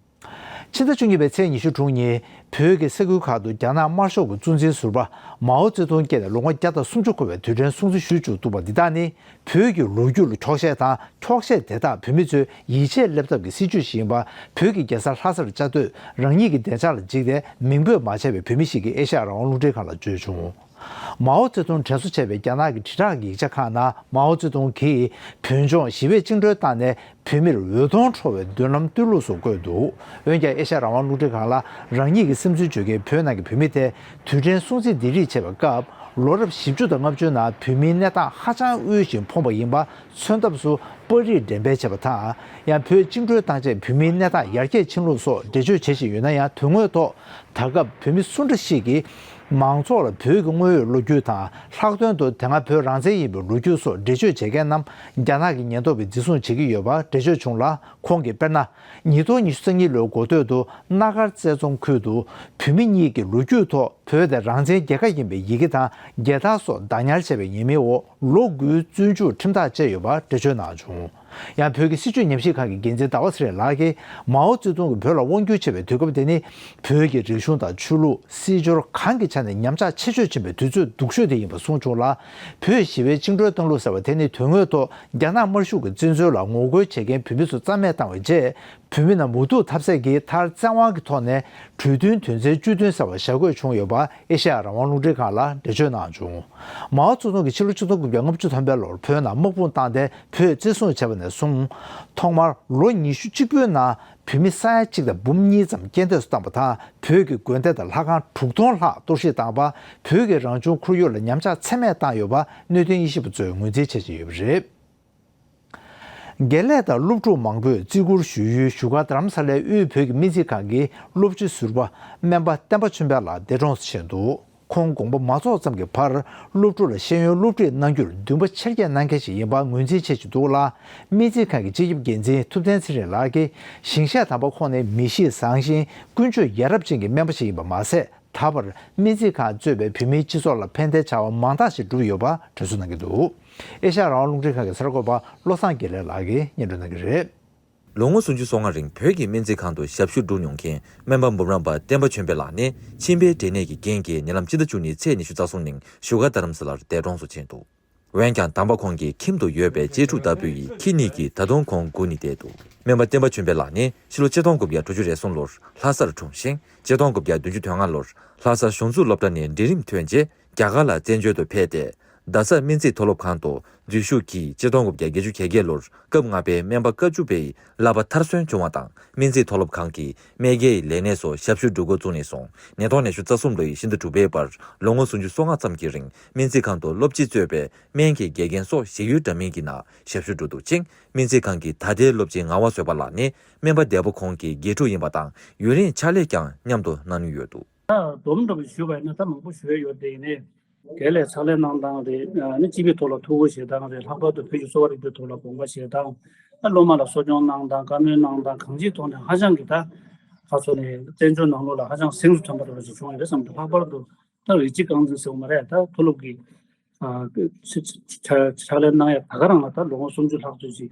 ཕྱི་ཟླ་བཅུ་གཉིས་པའི་ཚེས་ཉི་ཤུ་དྲུག་ཉིན་བོད་ཀྱི་ས་ཁུལ་ཁག་ཏུ་རྒྱ་ནག་དམར་ཤོག་གི་གཙོ་འཛིན་ཟུར་པ་མའོ་ཙེ་ཏུང་སྐྱེས་ནས་ལོ་ངོ་བརྒྱ་དང་སུམ་ཅུ་འཁོར་བའི་དུས་དྲན་སྲུང་བརྩི་ཞུས་བཅུག་འདུག་པ་འདི་དག་ནི། བོད་ཀྱི་ལོ་རྒྱུས་ལ་འཁྱོག་བཤད་དང་། འཁྱོག་བཤད་དེ་དག་བོད་མི་ཚོས་ཡིད་ཆེས་སླེབས་ཐབས་ཀྱི་སྲིད་བྱུས་ཤིག་ཡིན་པ། བོད་ཀྱི་རྒྱལ་ས་ལྷ་སར་བཅའ་སྡོད་རང་ཉིད་ཀྱི་བདེ་འཇགས་ལ་འཇིགས་ཏེ་མིང་འབོད་མ་བྱས་པའི་བོད་མི་ཞིག་གིས་ཨེ་ཤ་ཡ་རང་དབང་རླུང་འཕྲིན་ཁང་ལ་བརྗོད་བྱུང་། མའོ་ཙེ་ཏུང་དྲན་གསོ་བྱས་པའི་རྒྱ་ནག་གི་དྲིལ་བསྒྲགས་ཀྱི་ཡིག་ཆ་ཁག་ནང་། མའོ་ཙེ་ཏུང་གིས་བོད་ལྗོངས་ཞི་བས་བཅིངས་འགྲོལ་བཏང་ནས་བོད་མིར་འོད་སྟོང་འཕྲོ་བའི་མདུན་ལམ་བསྟོད་གླུ་སོགས་བཀོད་འདུག་འོན་ཀྱང་། ཨེ་ཤ་ཡ་རང་དབང་རླུང་འཕྲིན་ཁང་ལ་རང་ཉིད་ཀྱི་བསམ་ཚུལ་བརྗོད་མཁན་བོད་ནང་གི་བོད་མི་དེས། དུས་དྲན་སྲུང་བརྩི་འདི་རིགས་བྱེད་པའི་སྐབས། ལོ་རབས་བཞི་བཅུ་དང་ལྔ་བཅུའི་ནང་བོད་མིའི་གནས་སྟངས་ཧ་ཅང་དབུལ་ཞིང་ཕོངས་པ་ཡིན་པ། མཚོན་ཐབས་སུ་པར་རིས་འགྲེམས་སྤེལ་བྱས་པ་དང་། ཡང་བོད་བཅིངས་འགྲོལ་བཏང་རྗེས་བོད་མིའི་གནས་སྟངས་ཡར་རྒྱས་ཕྱིན་ལུགས་སོགས་འགྲེལ་བརྗོད་བྱེད་བཞིན་ཡོད་ན་ཡང་། དོན་དངོས་ཐོག་ད་སྐབས་བོད་མི་སུ་འདྲ་ཞིག་གིས་མང་ཚོགས་ལ་བོད་ཀྱི་དངོས་ཡོད་ལོ་རྒྱུས་དང་། ལྷག་དོན་དུ་དེ་སྔ་བོད་རང་བཙན་ཡིན་པའི་ལོ་རྒྱུས་སོགས་འགྲེལ་བརྗོད་བྱེད་མཁན་རྣམས་རྒྱ་ནག་གི་ཉེན་རྟོག་པས་འཛིན་བཟུང་བྱེད་ཀྱི་ཡོད་པ་འགྲེལ་བརྗོད་བྱུང་ལ། ཁོང་གིས་དཔེར་ན། ཉིས་སྟོང་ཉི་ཤུ་རྩ་གཉིས་ལོའི་འགོ་སྟོད་དུ་སྣ་མཁར་རྩེ་རྫོང་ཁུལ་དུ་བོད་མི་གཉིས་ཀྱིས་ལོ་རྒྱུས་ཐོག་བོད་དེ་རང་བཙན་རྒྱལ་ཁབ་ཡིན་པའི་ཡི་གེ་དང་རྒྱལ་དར་སོགས་བདག་ཉར་བྱས་པའི་ཉེས་མིང་འོག་ལོ་དགུའི་བཙོན་འཇུག་ཁྲིམས་ཐག་བཅད་ཡོད་པ་འགྲེལ་བརྗོད་གནང་བྱུང་། ཡང་བོད་ཀྱི་སྲིད་བྱུས་ཉམས་ཞིབ་ཁང་གི་འགན་འཛིན་ཟླ་བ་ཚེ་རིང་ལགས་ཀྱིས། མའོ་ཙེ་ཏུང་གིས་བོད་ལ་དབང་བསྒྱུར་བྱས་པའི་དུས་སྐབས་དེ་ནི། བོད་ཀྱི་རིག་གཞུང་དང་ཆོས་ལུགས། སྲིད་འབྱོར་གང་གི་ཆ་ནས་ཉམས་ཆག་ཆེ་ཤོས་ཕྱིན་པའི་དུས་ཚོད་སྡུག་ཤོས་དེ་ཡིན་པ་གསུངས་བྱུང་ལ། བོད་ཞི་བའི་བཅིངས་འགྲོལ་བཏང་ལུགས་ཟེར་བ་དེ་ནི། དོན་དངོས་ཐོག་རྒྱ་ནག་དམར་ཤོག་གི་བཙན་འཛུལ་ལ་ངོ་རྒོལ་བྱེད་མཁན་བོད་མི་ཚོ་རྩ་མེད་བཏང་བའི་རྗེས། བོད་མི་རྣམས་འུ་ཐུག་ཐབས་ཟད་ཀྱིས་མཐར་བཙན་དབང་གི་ཐོག་ནས་གྲོས་མཐུན་དོན་ཚན་བཅུ་བདུན་ཟེར་བ་ཞྭ་རྒོད་བྱུང་ཡོད་པ་ཨེ་ཤ་ཡ་རང་དབང་རླུང་འཕྲིན་ཁང་ལ་འགྲེལ་བརྗོད་གནང་བྱུང་། མའོ་ཙེ་ཏུང་གིས་ཕྱི་ལོ་ཆིག་སྟོང་དགུ་བརྒྱ་ལྔ་བཅུ་ཐམ་པའི་ལོར་བོད་ནང་དམག་དཔུང་བཏང་སྟེ་བོད་བཙན་བཟུང་བྱས་པ་ནས་བཟུང་། ཐོག་མར་ལོ་ཉི་ཤུ་གཅིག་པོའི་ནང་བོད་མི་ས་ཡ་གཅིག་དང་འབུམ་གཉིས་ཙམ་རྐྱེན་འདས་སུ་བཏང་བ་དང་། བོད་ཀྱི་དགོན་སྡེ་དང་ལྷ་ཁང་དྲུག་སྟོང་ལྷག་གཏོར་བཤིག་བཏང་བ། བོད་ཀྱི་རང་བྱུང་ཁོར་ཡུག་ལ་ཉམས་ཆག་ཚད་མེད་བཏང་ཡོད་པ་གནད་དོན་དབྱེ་ཞིབ་པ་ཚོས་ངོས་འཛིན་བྱེད་བཞིན་ཡོད་པ་རེད། དགེ་ལས་དང་སློབ་ཕྲུག་མང་པོས་བརྩི་བཀུར་ཞུ་ཡུལ་བཞུགས་སྒར་རྡ་རམ་ས་ལའི་དབུས་བོད་ཀྱི་སྨན་རྩིས་ཁང་གི་སློབ་སྤྱི་ཟུར་པ་སྨན་པ་བསྟན་པ་ཆོས་འཕེལ་ལགས་འདས་གྲོངས་སུ་ཕྱིན་འདུག་ཁོང་དགོངས་པ་མ་རྫོགས་ཙམ་གྱི་བར་སློབ་ཕྲུག་ལ་ཤེས་ཡོན་སློབ་ཁྲིད་གནང་རྒྱུར་འདུན་པ་ཆེར་བསྐྱེད་གནང་མཁན་ཞིག་ཡིན་པ་ངོས་འཛིན་བྱེད་བཞིན་འདུག་ལ། སྨན་རྩིས་ཁང་གི་སྤྱི་ཁྱབ་འགན་འཛིན་ཐུབ་བསྟན་ཚེ་རིང་ལགས་ཀྱིས། ཞིང་གཤེགས་དམ་པ་ཁོང་ནི་མི་གཤིས་བཟང་ཞིང་ཀུན་སྤྱོད་ཡ་རབས་ཅན་གྱི་སྨན་པ་ཞིག་ཡིན་པ་མ་ཟད། ད་བར་སྨན་རྩིས་ཁང་གཙོས་པའི་བོད་མིའི་སྤྱི་ཚོགས་ལ་ཕན་བདེའི་བྱ་བ་མང་དག་ཞིག་བསྒྲུབས་ཡོད་པ་འགྲེལ་བརྗོད་གནང་གི་འདུག་ཨེ་ཤ་ཡ་རང་དབང་རླུང་འཕྲིན་ཁང་གི་གསར་འགོད་པ་བློ་བཟང་དགེ་ལེགས་ལགས་ཀྱིས་སྙན་སྒྲོན་གནང་གི་རེད། ལོ་ངོ་སུམ་ཅུ་སོ་ལྔ་རིང་བོད་ཀྱི་སྨན་རྩིས་ཁང་དུ་ཞབས་ཞུ་བསྒྲུབས་མྱོང་མཁན་སྨན་པ་འབུམ་རམས་པ་བསྟན་པ་ཆོས་འཕེལ་ལགས་ནི་མཆིན་པའི་འབྲས་ནད་ཀྱི་རྐྱེན་གྱིས་ཉེ་ལམ་སྤྱི་ཟླ་བཅུ་གཉིས་ཚེས་ཉི་ཤུ་རྩ་གསུམ་ཉིན་བཞུགས་སྒར་རྡ་རམ་ས་ལར་འདས་གྲོངས་སུ་ཕྱིན་འདུག་འོན་ཀྱང་། དམ་པ་ཁོང་གི་ཁྱིམ་དུ་ཡོད་པའི་གཅེས་ཕྲུག་ལྟ་བུ་ཡི་ཁྱི་གཉིས་ཀྱིས་ད་དུང་ཁོང་སྒུག་ནས་བསྡད་འདུག་སྨན་པ་བསྟན་པ་ཆོས་འཕེལ་ལགས་ནི་ཕྱི་ལོ་ཆིག་སྟོང་དགུ་བརྒྱ་དྲུག་ཅུ་རེ་གསུམ་ལོར་ལྷ་སར་འཁྲུངས་ཤིང་། ཆིག་སྟོང་དགུ་བརྒྱ་བདུན་ཅུ་དོན་ལྔ་ལོར་ལྷ་ས་གཞུང་འཛུགས་སློབ་གྲྭ་ནས་འབྲིང་རིམ་ཐོན་རྗེས། རྒྱ་གར་ལ་བཙན་བྱོལ་དུ་ཕེབས་ཏེ། རྡ་ས་སྨན་རྩིས་མཐོ་སློབ་ཁང་དུ་འཛུལ་ཞུགས་ཀྱིས། ཆིག་སྟོང་དགུ་བརྒྱ་བརྒྱད་ཅུ་གྱ་བརྒྱད་ལོར་སྐབས་ལྔ་པའི་སྨན་པ་བཀའ་བཅུ་པའི་བསླབ་པ་མཐར་སོན་བྱུང་བ་དང་། སྨན་རྩིས་མཐོ་སློབ་ཁང་གི་སྨན་དགེའི་ལས་སྣེ་སོགས་ཞབས་ཞུ་སྒྲུབ་འགོ་བཙུགས་ནས་བཟུང་། ཉིས་སྟོང་ཉི་ཤུ་རྩ་གསུམ་ལོའི་ཕྱི་ཟླ་དྲུག་པའི་བར་ལོ་ངོ་སུམ་ཅུ་སོ་ལྔ་ཙམ་གྱི་རིང་སྨན་རྩིས་ཁང་དུ་སློབ་སྤྱི་གཙོས་པའི་སྨན་གྱི་དགེ་རྒན་སོགས་ཞིག་ཡུལ་འདྲ་མིན་གྱི་ནང་ཞབས་ཞུ་སྒྲུབ་འདུག་ཅིང་། སྨན་རྩིས་ཁང་གི་ད་ལྟའི་སློབ་སྤྱི་ངག་དབང་བཟོད་པ་ལགས་ནི་སྨན་པ་འདས་པོ་ཁོང་གི་དགེ་ཕྲུག་ཡིན་པ་དང་། ཡུན་རིང་ཕྱག་ལས་ཀྱང་མཉམ་དུ་གནང་མྱོང་ཡོད་འདུག་ད་སྡོམ་འདྲ་པོ་ཞུས་པ་ཡིན་ན་ད་མང་པོ་ཞུ་ཡ་ཡོད་དེ། ཡིན་ནའི་དགེ་ལས་ཕྱག་ལས་གནང་སྟངས་རེད། ཨ་ནི་སྤྱི་པའི་ཐོག་ལ་ཐུགས་ཁུར་བཞེས་སྟངས་རེད། ལྷག་པར་དུ་བོད་ཀྱི་གསོ་བ་རིག་པའི་ཐོག་ལ་དགོངས་པ་བཞེས་སྟངས། ཨ་སློབ་མ་ལ་གསོ་སྐྱོང་གནང་སྟངས། བཀའ་མོལ་གནང་སྟངས། གང་ཅིའི་ཐོག་ནས་ཧ་ཅང་གི་ད་ག་ཚོད་ནས་བཙན་བྱོལ་ནང་ལོགས་ལ་ཧ་ཅང་གཟེངས་སུ་ཐོན་པ་འདྲ་པོ་ཞིག་བྱུང་ཡོད་རེད་བསམ་འདུག་ལྷག་པར་དུ་ད་རིགས་གཅིག་རྐང་འཛིན་ཟེར་བ་མ་རེད། ད་མཐོ་སློབ་ཀྱི་ཨ་ཕྱག་ཕྱག་ལས་གནང་ཡ་ད་ག་རང་ལ་ད་ལོ་ངོ་སུམ་ཅུ་ལྷག་ཙམ་ཞིག་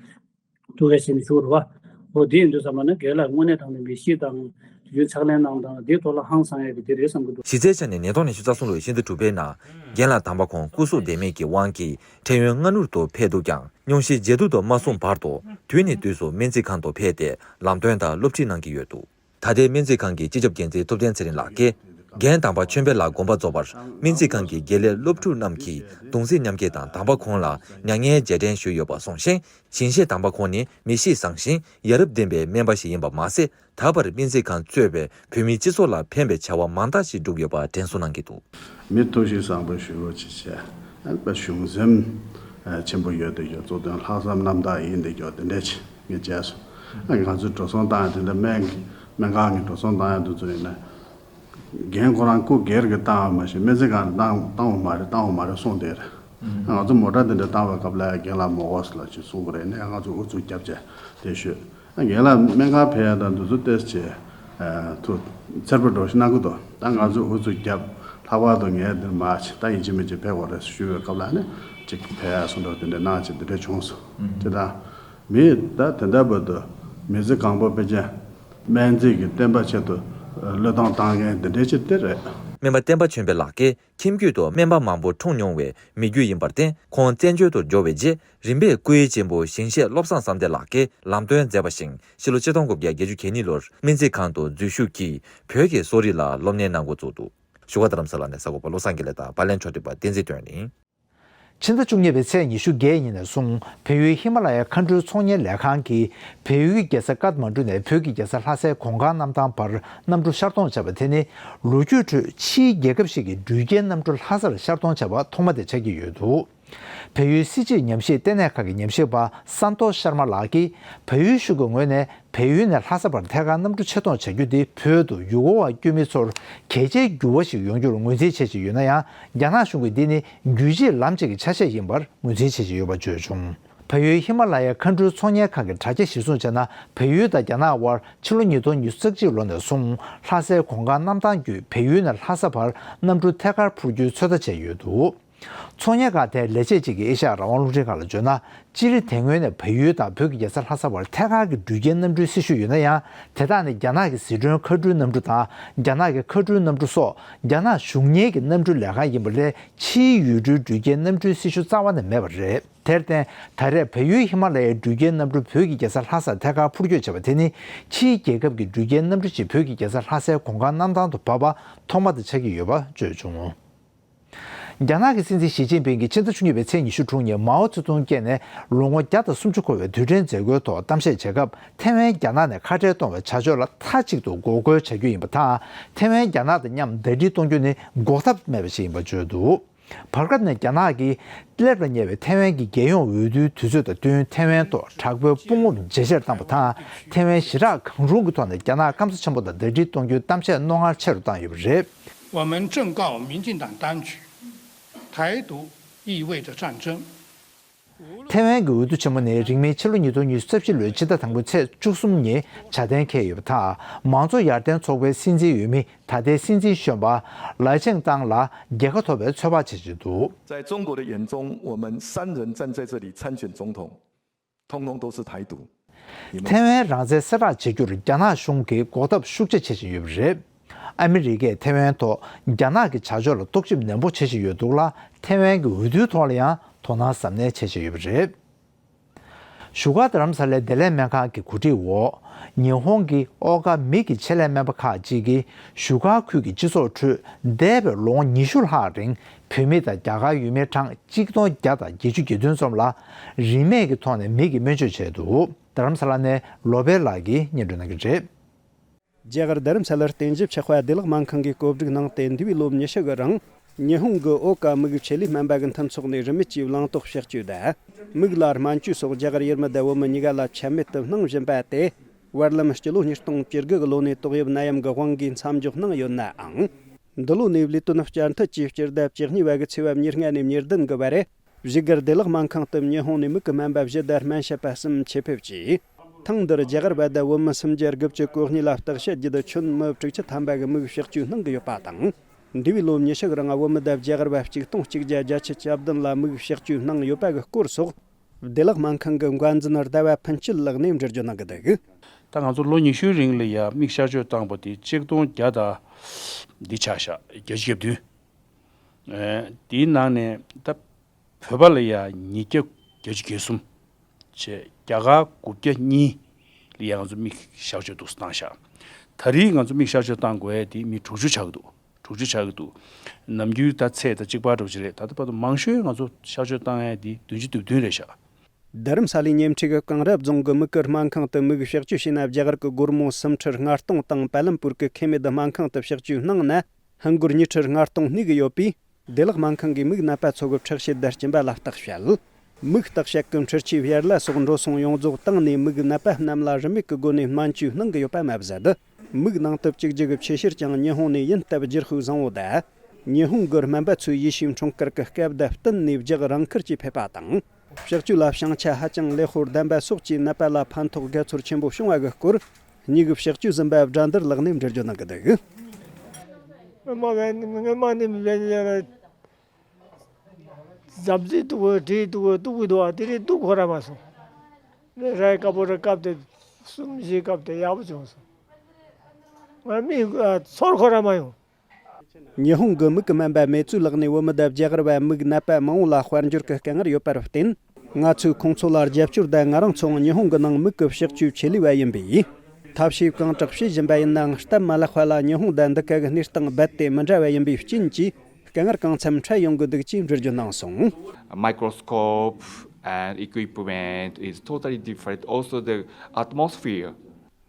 ཐུགས་ཁུར་བཞེས་ནས་བཞུགས་རེད་བ། འོ་དེ་ཡིན་དུས་ཙམ་པ་ན་དགེ་ལགས་དངོས་གནས་དྲང་གནས་མི་གཤིས་དང་ རྒྱུ་ཕྱག་ལེན་གནང་སྟངས་དེའི་ཐོག་ལ་ཧང་སང་ཡ་གི་དེ་རེད་བསམ་གི་འདུག། གཞི་རྩའི་ཆ་ནས་ཉིས་སྟོང་ཉི་ཤུ་རྩ་གསུམ་ལོའི་ཕྱི་ཟླ་དྲུག་པའི་ནང་རྒན་ལགས་དམ་པ་ཁོང་སྐུ་གཟུགས་བདེ་མེད་ཀྱི་དབང་གིས་ཕན་ཡོན་སྔ་སྣུར་དུ་འཕེལ་འདུག་ཀྱང་སྙུང་གཞི་ཇེ་སྡུག་ཏུ་མ་སོང་བར་དུ་དུས་ནས་དུས་སུ་སྨན་རྩིས་ཁང་དུ་ཕེབས་ཏེ་ལམ་སྟོན་དང་སློབ་ཁྲིད་གནང་གི་ཡོད་འདུག། ད་ལྟའི་སྨན་རྩིས་ཁང་གི་སྤྱི་ཁྱབ་འགན་འཛིན་ཐུབ་བསྟན་ཚེ་རིང་ལགས་ཀྱིས་རྒན་དམ་པ་ཆོས་འཕེལ་ལགས་དགོངས་པ་རྫོགས་པར་སྨན་རྩིས་ཁང་གི་དགེ་ལས་སློབ་ཕྲུག་རྣམས་ཀྱིས་གདུང་སེམས་མཉམ་སྐྱེད་དང་དམ་པ་ཁོང་ལ་མྱ་ངན་རྗེས་དྲན་ཞུས་ཡོད་པ་གསུངས་ཤིང་། ཞིང་གཤེགས་དམ་པ་ཁོང་ནི་མི་གཤིས་བཟང་ཞིང་ཡ་རབས་ལྡན་པའི་སྨན་པ་ཞིག་ཡིན་པ་མ་ཟད། ད་བར་སྨན་རྩིས་ཁང་གཙོས་པའི་བོད་མིའི་སྤྱི་ཚོགས་ལ་ཕན་པའི་བྱ་བ་མང་དག་ཞིག་བསྒྲུབས་ཡོད་པ་དྲན་གསོ་གནང་གི་འདུག། མི་ཐུགས་གཤིས་བཟང་པོ་ཞེ་པོ་ཅིག་བྱས། ཨ་ནི་དཔེ་གཞུང་སེམས་ཆེན་པོ་ཡོད་དེ་ཡོད། གཙོ་དོན་ལྷག་བསམ་རྣམ་དག་ཡིན་དེ་ཡོད། དེ་འདྲས་ཅིག་ངས་མཇལ་སོང་། ཨ་ང་ཚོས་འགྲོ་སོང་བཏང་ཡ་དེ་འདྲ་སྨན་སྨན་ཁང་གི་འགྲོ་སོང་བཏང་ཡ་དེ་ཚོ་ཡིན་ན། རྒན་ཁོ་རང་སྐུ་སྒེར་གྱི་བཏང་བ་མ་གཞི་སྨན་རྩིས་ཁང་བཏང་བཏང་བ་མ་རེད། བཏང་བ་མ་རེད་གསུངས་བསྡད་རེད། ང་ཚོ་མོ་ཊ་དེ་འདྲ་བཏང་བའི་སྐབས་ལ་རྒན་ལགས་མོ་ཝོས་ལ་ཅིག་གསུང་གི་རེད། ནས་ང་ཚོ་ཨུ་ཚུགས་རྒྱབ་བྱས་དེ་ཞུས། རྒན་ལགས་སྨན་ཁང་ཕེབས་ཡ་དང་འདི་ཚོ་ཏོག་ཙམ་ཐུགས་འཚེར་པོ་འགྲོ་ཞིག་གནང་གི་འདུག། ད་ང་ཚོ་ཨུ་ཚུགས་རྒྱབ། ལྷག་པར་དུ་ངས་འདིར་མ་ཅིག་ད་ཡིན་གཅིག་མིན་གཅིག་ཕེབས་དགོས་རེད་ཞུས་པའི་སྐབས་ལ་ནི་ཅིག་ཕེབས་ཡ་གསུང་འདྲ་དེ་འདྲ་གནང་ཅིག་འདི་འདྲ་བྱུང་སོང་། དེ་དང་། མི་ད་དེ་འདྲ་བར་དུ་མི་ཚེ་གང་པོ་ཕལ་ཆེར་སྨན་རྩིས་ཀྱི་བསྟན་པ་ཆེད་དུ་བློས་གཏོང་བཏང་མཁན་འདི་འདྲའི་ཅིག་དེ་རེད། སྨན་པ་བསྟན་པ་ཆོས་འཕེལ་ལགས་ཀྱིས་ཁྱིམ་རྒྱུད་དུ་སྨན་པ་མང་པོ་འཁྲུངས་མྱོང་བའི་མི་རྒྱུད་ཡིན་པར་བརྟེན། ཁོང་བཙན་བྱོལ་དུ་འབྱོར་བའི་རྗེས་རིམ་པས་སྐུའི་གཅེན་པོ་ཞིང་གཤེགས་བློ་བཟང་བསམ་གཏན་ལགས་ཀྱིས་ལམ་སྟོན་མཛད་པ་བཞིན་ཕྱི་ལོ་ཆིག་སྟོང་དགུ་བརྒྱ་བརྒྱད་ཅུ་གྱ་གཉིས་ལོར་སྨན་རྩིས་ཁང་དུ་འཛུལ་ཞུགས་ཀྱིས་བོད་ཀྱི་གསོ་རིག་ལ་སློབ་གཉེར་གནང་འགོ་བཙུགས་འདུག། བཞུགས་སྒར་རྡ་རམ་ས་ལ་ནས་གསར་འགོད་པ་བློ་བཟང་དགེ་ལེགས་དང་པར་ལེན་ཕྱོགས་སྒྲིག་པ་བསྟན་འཛིན་དོན་ཡིན། ཕྱི་ཟླ་བཅུ་གཉིས་པའི་ཚེས་ཉི་ཤུ་བརྒྱད་ཉིན་ནས་བཟུང་བལ་ཡུལ་ཧི་མ་ལ་ཡའི་མཁའ་འགྲུལ་ཚོང་གཉེར་ལས་ཁང་གིས་བལ་ཡུལ་གྱི་རྒྱལ་ས་ཀཏ་མན་གྲུ་ནས་བོད་ཀྱི་རྒྱལ་ས་ལྷ་སའི་གོང་དཀར་གནམ་ཐང་བར་གནམ་གྲུ་ཤར་གཏོང་བྱས་པ་དེ་ནི་ལོ་རྒྱུས་ཁྲོད་ཕྱིའི་རྒྱལ་ཁབ་ཞིག་གི་འགྲུལ་སྐྱེལ་གནམ་གྲུ་ལྷ་སར་ཤར་གཏོང་བྱས་པ་ཐོག་མ་དེ་ཆགས་ཀྱི་ཡོད་འདུག། བལ་ཡུལ་སྲིད་སྤྱིའི་ཉམས་ཞིབ་ལྟེ་གནས་ཁང་གི་ཉམས་ཞིབ་པ་སན་ཏོ་ཤར་མ་ལགས་ཀྱིས་བལ་ཡུལ་གཞུང་གི་ངོས་ནས་བལ་ཡུལ་ནས་ལྷ་ས་བར་ཐད་ཀར་གནམ་གྲུ་ཆེད་གཏོང་བྱ་རྒྱུ་དེ་བོད་དུ་ཡུལ་སྐོར་བ་སྐྱོད་མི་ཚོར་གལ་ཆེའི་འགྱུར་བ་ཞིག་ཡོང་རྒྱུར་ངོས་འཛིན་བྱེད་བཞིན་ཡོད་ན་ཡང་། རྒྱ་ནག་གཞུང་གིས་འདི་ནི་རྒྱུད་གཅིག་ལམ་གཅིག་གི་ཆ་ཤས་ཡིན་པར་ངོས་འཛིན་བྱེད་བཞིན་ཡོད་པ་བརྗོད་བྱུང་། བལ་ཡུལ་ཧི་མ་ལ་ཡའི་མཁའ་འགྲུལ་ཚོང་གཉེར་ཁང་གི་དྲ་རྒྱ་གཞིར་བཟུང་བྱས་ན། བལ་ཡུལ་དང་རྒྱ་ནག་དབར་ཕྱི་ལོ་ཉིས་སྟོང་ཉི་ཤུ་རྩ་གཅིག་ལོ་ནས་བཟུང་ལྷ་སའི་གོང་དཀར་གནམ་ཐང་བརྒྱུད་བལ་ཡུལ་ནས་ལྷ་ས་བར་གནམ་གྲུ་ཐད་ཀར་འཕུར་རྒྱུའི་ཚོད་ལྟ་བྱས་ཡོད་འདུག། ཚོང་གཉེར་ཁང་དེའི་ལས་བྱེད་ཅིག་གིས་ཨེ་ཤ་ཡ་རང་དབང་རླུང་འཕྲིན་ཁང་ལ་བརྗོད་ན། སྤྱིར་དེ་སྔོན་ནས་བལ་ཡུལ་དང་བོད་ཀྱི་རྒྱལ་ས་ལྷ་ས་བར་ཐད་ཀར་གྱི་འགྲུལ་སྐྱེལ་གནམ་གྲུའི་སྲི་ཞུ་ཡོད་ན་ཡང་། དེ་དག་ནི་རྒྱ་ནག་གི་ཟི་ཁྲོན་མཁའ་འགྲུལ་གནམ་གྲུ་དང་རྒྱ་ནག་གི་མཁའ་འགྲུལ་གནམ་གྲུ་སོགས་རྒྱ་ནག་གཞུང་གཉེར་གྱི་གནམ་གྲུ་ལས་ཁང་ཡིན་པ་ལས། ཕྱིའི་ཡུལ་གྲུའི་འགྲུལ་སྐྱེལ་གནམ་གྲུའི་སྲི་ཞུ་རྩ་བ་ནས་མེད་པ་རེད། དེར་བརྟེན། ད་རེས་བལ་ཡུལ་ཧི་མ་ལ་ཡའི་འགྲུལ་སྐྱེལ་གནམ་གྲུ་བོད་ཀྱི་རྒྱལ་ས་ལྷ་སར་ཐད་ཀར་འཕུར་སྐྱོད་བྱས་པ་དེ་ནི། ཕྱིའི་རྒྱལ་ཁབ་ཀྱི་འགྲུལ་སྐྱེལ་གནམ་གྲུ་ཞིག་བོད་ཀྱི་རྒྱལ་ས་ལྷ་སའི་གོང་དཀར་གནམ་ཐང་དུ་བབས་པ་ཐོག་མ་དེ་ཆགས་ཀྱི་ཡོད་པ་བརྗོད་བྱུང་། རྒྱ་ནག་གི་སྲིད་འཛིན་ཞི་ཅིན་ཕིང་གིས་ཕྱི་ཟླ་བཅུ་གཉིས་པའི་ཚེས་ཉི་ཤུ་དྲུག་ཉིན་མའོ་ཙེ་ཏུང་སྐྱེས་ནས་ལོ་ངོ་བརྒྱ་དང་སུམ་ཅུ་འཁོར་བའི་དུས་དྲན་མཛད་སྒོའི་ཐོག་གཏམ་བཤད་བྱེད་སྐབས། ཐེ་ཝན་རྒྱ་ནག་ནས་ཁ་བྲལ་གཏོང་བའི་བྱ་སྤྱོད་ལ་མཐའ་གཅིག་ཏུ་འགོག་རྒོལ་བྱ་རྒྱུ་ཡིན་པ་དང་། ཐེ་ཝན་རྒྱ་ནག་དང་མཉམ་ཟླ་སྒྲིལ་གཏོང་རྒྱུ་ནི་འགོག་ཐབས་མེད་པ་ཞིག་ཡིན་པ་བརྗོད་འདུག། བར་སྐབས་ནས་རྒྱ་ནག་གིས་སླེབས་ལ་ཉེ་བའི་ཐེ་ཝན་གྱི་རྒྱལ་ཡོངས་འོས་བསྡུའི་དུས་ཚོད་དང་བསྟུན། ཐེ་ཝན་ཐོག་དྲག་པོའི་དཔུང་རྔམ་ཇེ་ཆེར་བཏང་བ་དང་། ཐེ་ཝན་ཞི་དྲག་གང་རུང་གི་ཐོག་ནས་རྒྱ་ནག་སྐམ་ས་ཆེན་པོ་དང་ཟླ་སྒྲིལ་གཏོང་རྒྱུའི་གཏམ་བཤད་རྣོ་ངར་ཆེ་རུ་བཏང་ཡོད་པ་རེད། 我们正告民进党当局，台独意味着战争。 ཐེ་ཝན་གྱི་འོས་བསྡུ་ཆེན་མོ་ནི་རིང་མིན་ཕྱི་ལོ་ཉིས་སྟོང་ཉི་ཤུ་རྩ་བཞི་ལོའི་ཕྱི་ཟླ་དང་པོའི་ཚེས་བཅུ་གསུམ་ཉིན་བྱ་གཏན་འཁེལ་ཡོད་པ་དང་། མང་གཙོ་ཡར་ཐོན་ཚོགས་པའི་སྲིད་འཛིན་འོས་མི་ད་ལྟའི་སྲིད་འཛིན་གཞོན་པ་ལའེ་ཆིང་ཏང་ལ་རྒྱལ་ཁ་ཐོབ་པའི་ཚོད་དཔག་བྱེད་བཞིན་འདུག། 在中国的眼中，我们三人站在这里参选总统，通通都是台独。 ཐེ་ཝན་རང་བཙན་གསལ་བསྒྲགས་བྱེད་རྒྱུར་རྒྱ་ནག་གཞུང་གིས་འགོག་ཐབས་ཤུགས་ཆེ་བྱེད་བཞིན་ཡོད་པ་རེད། ཨ་མི་རི་ཀས་ཐེ་ཝན་ཐོག་རྒྱ་ནག་གི་བྱ་སྤྱོད་ལ་རྟོག་ཞིབ་ནན་པོ་བྱེད་བཞིན་ཡོད་འདུག་ལ། ཐེ་ཝན་གྱི་འོས་བསྡུའི་ཐོག་ལ་ཡང་དོ་སྣང་གཟབ་ནན་བྱེད་བཞིན་ཡོད་པ་རེད། བཞུགས་སྒར་རྡ་རམ་ས་ལའི་བདེ་ལེགས་སྨན་ཁང་གི་གོ་སྒྲིག་འོག། ཉི་ཧོང་གི་ཨོ་དཀར་མིག་གི་ཆེད་ལས་སྨན་པ་ཁག་ཅིག་གིས་བཞུགས་སྒར་ཁུལ་གྱི་སྤྱི་ཚོགས་ཁྲོད་འདས་པའི་ལོ་ངོ་ཉི་ཤུ་ལྷག་རིང་བོད་མི་དང་རྒྱ་གར་ཡུལ་མི་གྲངས་གཅིག་སྟོང་བརྒྱ་དང་བརྒྱད་ཅུ་གྱ་བདུན་ཙམ་ལ་རིན་མེད་ཀྱི་ཐོག་ནས་མིག་གི་སྨན་བཅོས་བྱས་འདུག། རྡ་རམ་ས་ལ་ནས་ལོ་པེ་ལགས་ཀྱིས་སྙན་སྒྲོན་གནང་གི་རེད། རྒྱ་གར་རྡ་རམ་ས་ལར་རྟེན་གཞི་ཆགས་པ་བདེ་ལེགས་སྨན་ཁང་གིས་གོ་སྒྲིག་གནང་སྟེ། འདས་པའི་ལོ་ཉི་ཤུ་གི་རིང་ཉི་ཧོང་གི་ཨོ་ཀ་མིག་ཆེད་ལས་སྨན་པ་གི་མཐུན་ཚོགས་ནས་རིན་མེད་ཀྱི་བླངས་དོགས་བཤགས་བཅོས་དང་། མིག་ལ་སྨན་བཅོས་སོགས་རྒྱ་གར་ཡུལ་མི་དང་བོད་མི་གཉིས་ཀ་ལ་ཆ་མེད་དུ་གནང་བཞིན་པ་དེ། བར་ལམ་སྤྱི་ལོ་ཉིས་སྟོང་བཅུ་དགུ་གི་ལོ་ནས་ཏོག་དབྱིབས་ནད་ཡམས་ཀྱི་དབང་གིས་མཚམས་འཇོག་གནང་ཡོད་ནའང་། འདི་ལོ་ནས་ལས་དོན་བསྐྱར་མཐུད་ཀྱིས་སྤྱི་ཟླ་བཅུ་གཉིས་པ་གི་ཚེས་པ་ཉེར་ལྔ་ནས་ཉེར་བདུན་གི་བར། བཞུགས་སྒར་བདེ་ལེགས་སྨན་ཁང་དུ་ཉི་ཧོང་ནས་མིག་གི་སྨན་པ་བཞི་དང་སྨན་ཞབས་པ་གསུམ་ཆེད་ཕེབས་ཀྱིས། ཐེངས་འདིར་རྒྱ་གར་བ་དང་བོད་མི་སུམ་བརྒྱ་དགུ་བཅུ་གོ་གཉིས་ལ་བརྟག་དཔྱད་བརྒྱུད་ཁྱོན་མི་དྲུག་ཅུ་ཐམ་པ་གི་མིག་བཤགས་བཅོས་གནང་གི་ཡོད་པ་དང་། འདས་པའི་ལོ་ཉི་ཤུ་གི་རིང་བོད་མི་དང་རྒྱ་གར་བ་གཅིག་སྟོང་གཅིག་བརྒྱ་བརྒྱད་ཅུ་གྱ་བདུན་ལ་མིག་བཤགས་བཅོས་གནང་ཡོད་པ་གི་སྐོར་སོགས། བདེ་ལེགས་སྨན་ཁང་གི་འགོ་འཛིན་ཟླ་བ་ཕུན་སྐྱིད་ལགས་ནས་འགྲེལ་བརྗོད་གནང་གི་འདུག། ད་ང་ཚོ་ལོ་ཉི་ཤུའི་རིང་ལ་ཡ་མིག་གཤག་བཅོས་བཏང་པ་དེ་ཆིག་སྟོང་བརྒྱ་དང་འདི་ཆགས་ཤག་བརྒྱད་ཅུ་གྱ་བདུན། ཨེ། དེའི་ནང་ནས་ད་བོད་པ་ལ་ཡ་ཉིས་བརྒྱ་བརྒྱད་ཅུ་གྱ་གསུམ་བྱས། རྒྱ་གར་དགུ་བརྒྱ་གཉིས་ལ་ཡ་ང་ཚོ་མིག་གཤག་བཅོས་འདུག་སེ་བཏང་ཤག་ད་རེས་ང་ཚོ་མིག་གཤག་བཅོས་བཏང་དགོས་ཡ་དེ་མི་དྲུག་ཅུ་ཆགས་ཀྱི་འདུག་དྲུག་ཅུ་ཆགས་ཀྱི་འདུག་ནམ་རྒྱུན་ད་ཚད་ད་གཅིག་པ་འདྲ་པོ་ཅིག་རེད། ད་ལྟ་བར་དུ་མང་ཤོས་ང་ཚོ་གཤག་བཅོས་བཏང་ཡ་དེ་བདུན་ཅུ་དོན་བདུན་རེད་ཤག་རྡ་རམ་ས་ལའི་ཉེ་འཁྲིས་ཀྱི་གངས་རི་རྫོང་གི་མིག་གི་སྨན་ཁང་དུ་མིག་གཤག་བཅོས་བྱས་ན། རྒྱ་གར་གྱི་སྒོར་མོ་སུམ་ཁྲི་ལྔ་སྟོང་དང་། པཱ་ལམ་པུར་གྱི་ཁེ་མེད་སྨན་ཁང་དུ་གཤག་བཅོས་གནང་ན་ཧིན་སྒོར་ཉིས་ཁྲི་ལྔ་སྟོང་གནས་ཀྱི་ཡོད་པས། བདེ་བླག་སྨན་ཁང་གིས་མིག་ནད་པ་ཚོ་གི་འཕྲོད་བསྟེན་དང་བསྟུན་པ་ལ་བརྟག་དཔྱད། མིག་བརྟག་དཔྱད་ཀྱི་འཕྲུལ་ཆས་བེར་ལ་སོགས་འགྲོ་སོང་ཡོངས་རྫོགས་བཏང་ནས། མིག་ནད་པ་རྣམས་ལ་རིན་མེད་ཀྱི་སྒོ་ནས་སྨན་བཅོས་གནང་གི་ཡོད་པ་མ་ཟད། མིག་ནང་དུ་བཅུག་རྒྱུ་གི་ཆེ་ཤོས་ཀྱང་ཉི་ཧོང་ནས་ཡིན་སྟབས། རྒྱུ་ཧོས་བཟང་བོ་དང་། ཉི་ཧོང་གི་སྨན་པ་ཚོས་ཡེ་ཤུའི་འཁྲུངས་སྐར་གྱི་སྐབས་དང་བསྟུན་ནས་རྒྱག་རང་འཁུར་གྱིས་ཕེབས་པ་དང་། གཤག་བཅོས་ལ་བྱང་ཆ་ཧ་ཅང་ལེགས་པོ་ལྡན་པ་སོགས་ཀྱིས་ནད་པ་ལ་ཕན་ཐོགས་དགའ་ཚོར་ཆེན་པོ་བྱུང་བ་གི་སྐོར། མིག་གཤག་བཅོས་ཟིན་པ་དགྲ་འདུལ་ལགས་ནས་འགྲེལ་བརྗོད་གནང་གི་འདུག་སྔོན་མ་བས་སྔོན་མ་ནས་བས་ཟབ་ཟིག་འདུག་གི་བྲིས་འདུག་གི་འདུག་གི་འདུག་བ། དེ་རིང་འདུག་ཁོ་ར་མ་སོང་། རའི་དཀར་པོ་ར་བཀབ་སྟེ་གསུམ་བཞི་བཀབ་སྟེ་ཡག་པོ་བྱུང་སོང་། ང་མིག་ཚོར་ཁོ་ར་མ་ཡོང་། ཉི་ཧོང་གི་མིག་གི་སྨན་པ་མེ་ཙུའུ་ལགས་ནས་བོད་མི་དང་རྒྱ་གར་བ་མིག་ནད་པ་མང་བོ་ལ་དཔལ་འབྱོར་གྱི་དཀའ་ངལ་ཡོད་པར་བརྟེན། ང་ཚོས་ཁོང་ཚོ་ལ་རྒྱབ་སྐྱོར་དང་། ང་རང་ཚོའང་ཉི་ཧོང་གི་ནང་མིག་གི་གཤག་བཅོས་ཆེད་ལས་པ་ཡིན་པས། ཐབས་ཤེས་གང་དྲག་བྱེད་བཞིན་པ་ཡིན་ནའང་། སྟབས་མ་ལེགས་པ་ལ་ཉི་ཧོང་དང་འདི་ག་གི་གནས་སྟངས་རྦད་དེ་མི་འདྲ་བ་ཡིན་པའི་རྐྱེན་གྱིས། དཀའ་ངལ་གང་འཚམ་འཕྲད་ཡོང་གི་འདུག་ཅེས་འགྲེལ་བརྗོད་གནང་སོང་། Microscope and equipment is totally different. Also the atmosphere.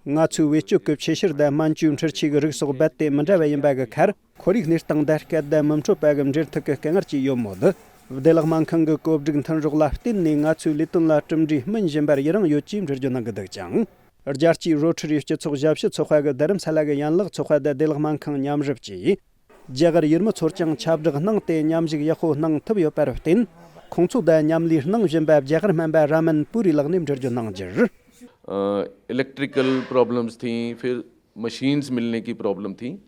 ང་ཚོའི་བེད་སྤྱོད་ཀྱི་ཆེ་ཤོས་དང་སྨན་བཅོས་འཕྲུལ་ཆས་ཀྱི་རིགས་སོགས་རྦད་དེ་མི་འདྲ་བ་ཡིན་པ་གི་ཁར། ཁོར་ཡུག་གནས་སྟངས་དང་སྐད་དང་མི་འཕྲོད་པ་གི་འབྲེལ་ཐུག་གི་དཀའ་ངལ་ཅིག་ཡོད་མོད། བདེ་བླག་སྨན་ཁང་གི་བཀོད་སྒྲིག་མཐུན་རོགས་ལ་བརྟེན་ནས། ང་ཚོའི་ལས་དོན་ལ་གྲུབ་འབྲས་སྨིན་བཞིན་པར་ཡི་རང་ཡོད་ཅེས་འགྲེལ་བརྗོད་གནང་གི་འདུག་ཅིང་། རྒྱལ་སྤྱིའི་རོ་ཊ་རི་སྤྱི་ཚོགས་ཞབས་ཞུ་ཚོགས་པ་གི་རྡ་རམ་ས་ལ་གི་ཡན་ལག་ཚོགས་པ་དང་བདེ་བླག་སྨན་ཁང་མཉམ་རུབ་ཀྱིས། རྒྱ་གར་ཡུལ་མི་ཚོར་ཀྱང་ཁྱབ་བསྒྲགས་གནང་སྟེ། མཉམ་ཞུགས་ཡག་པོ་གནང་ཐུབ་ཡོད་པར་བརྟེན། ཁོང་ཚོ་དང་མཉམ་ལས་གནང་བཞིན་པ་རྒྱ་གར་སྨན་པ་ར་མན་པུ་རི་ལགས་ནས་འགྲེལ་བརྗོད་གནང་རྒྱུར། a, electrical problems थी, फिर मशीन्स मिलने की प्रॉब्लम थी।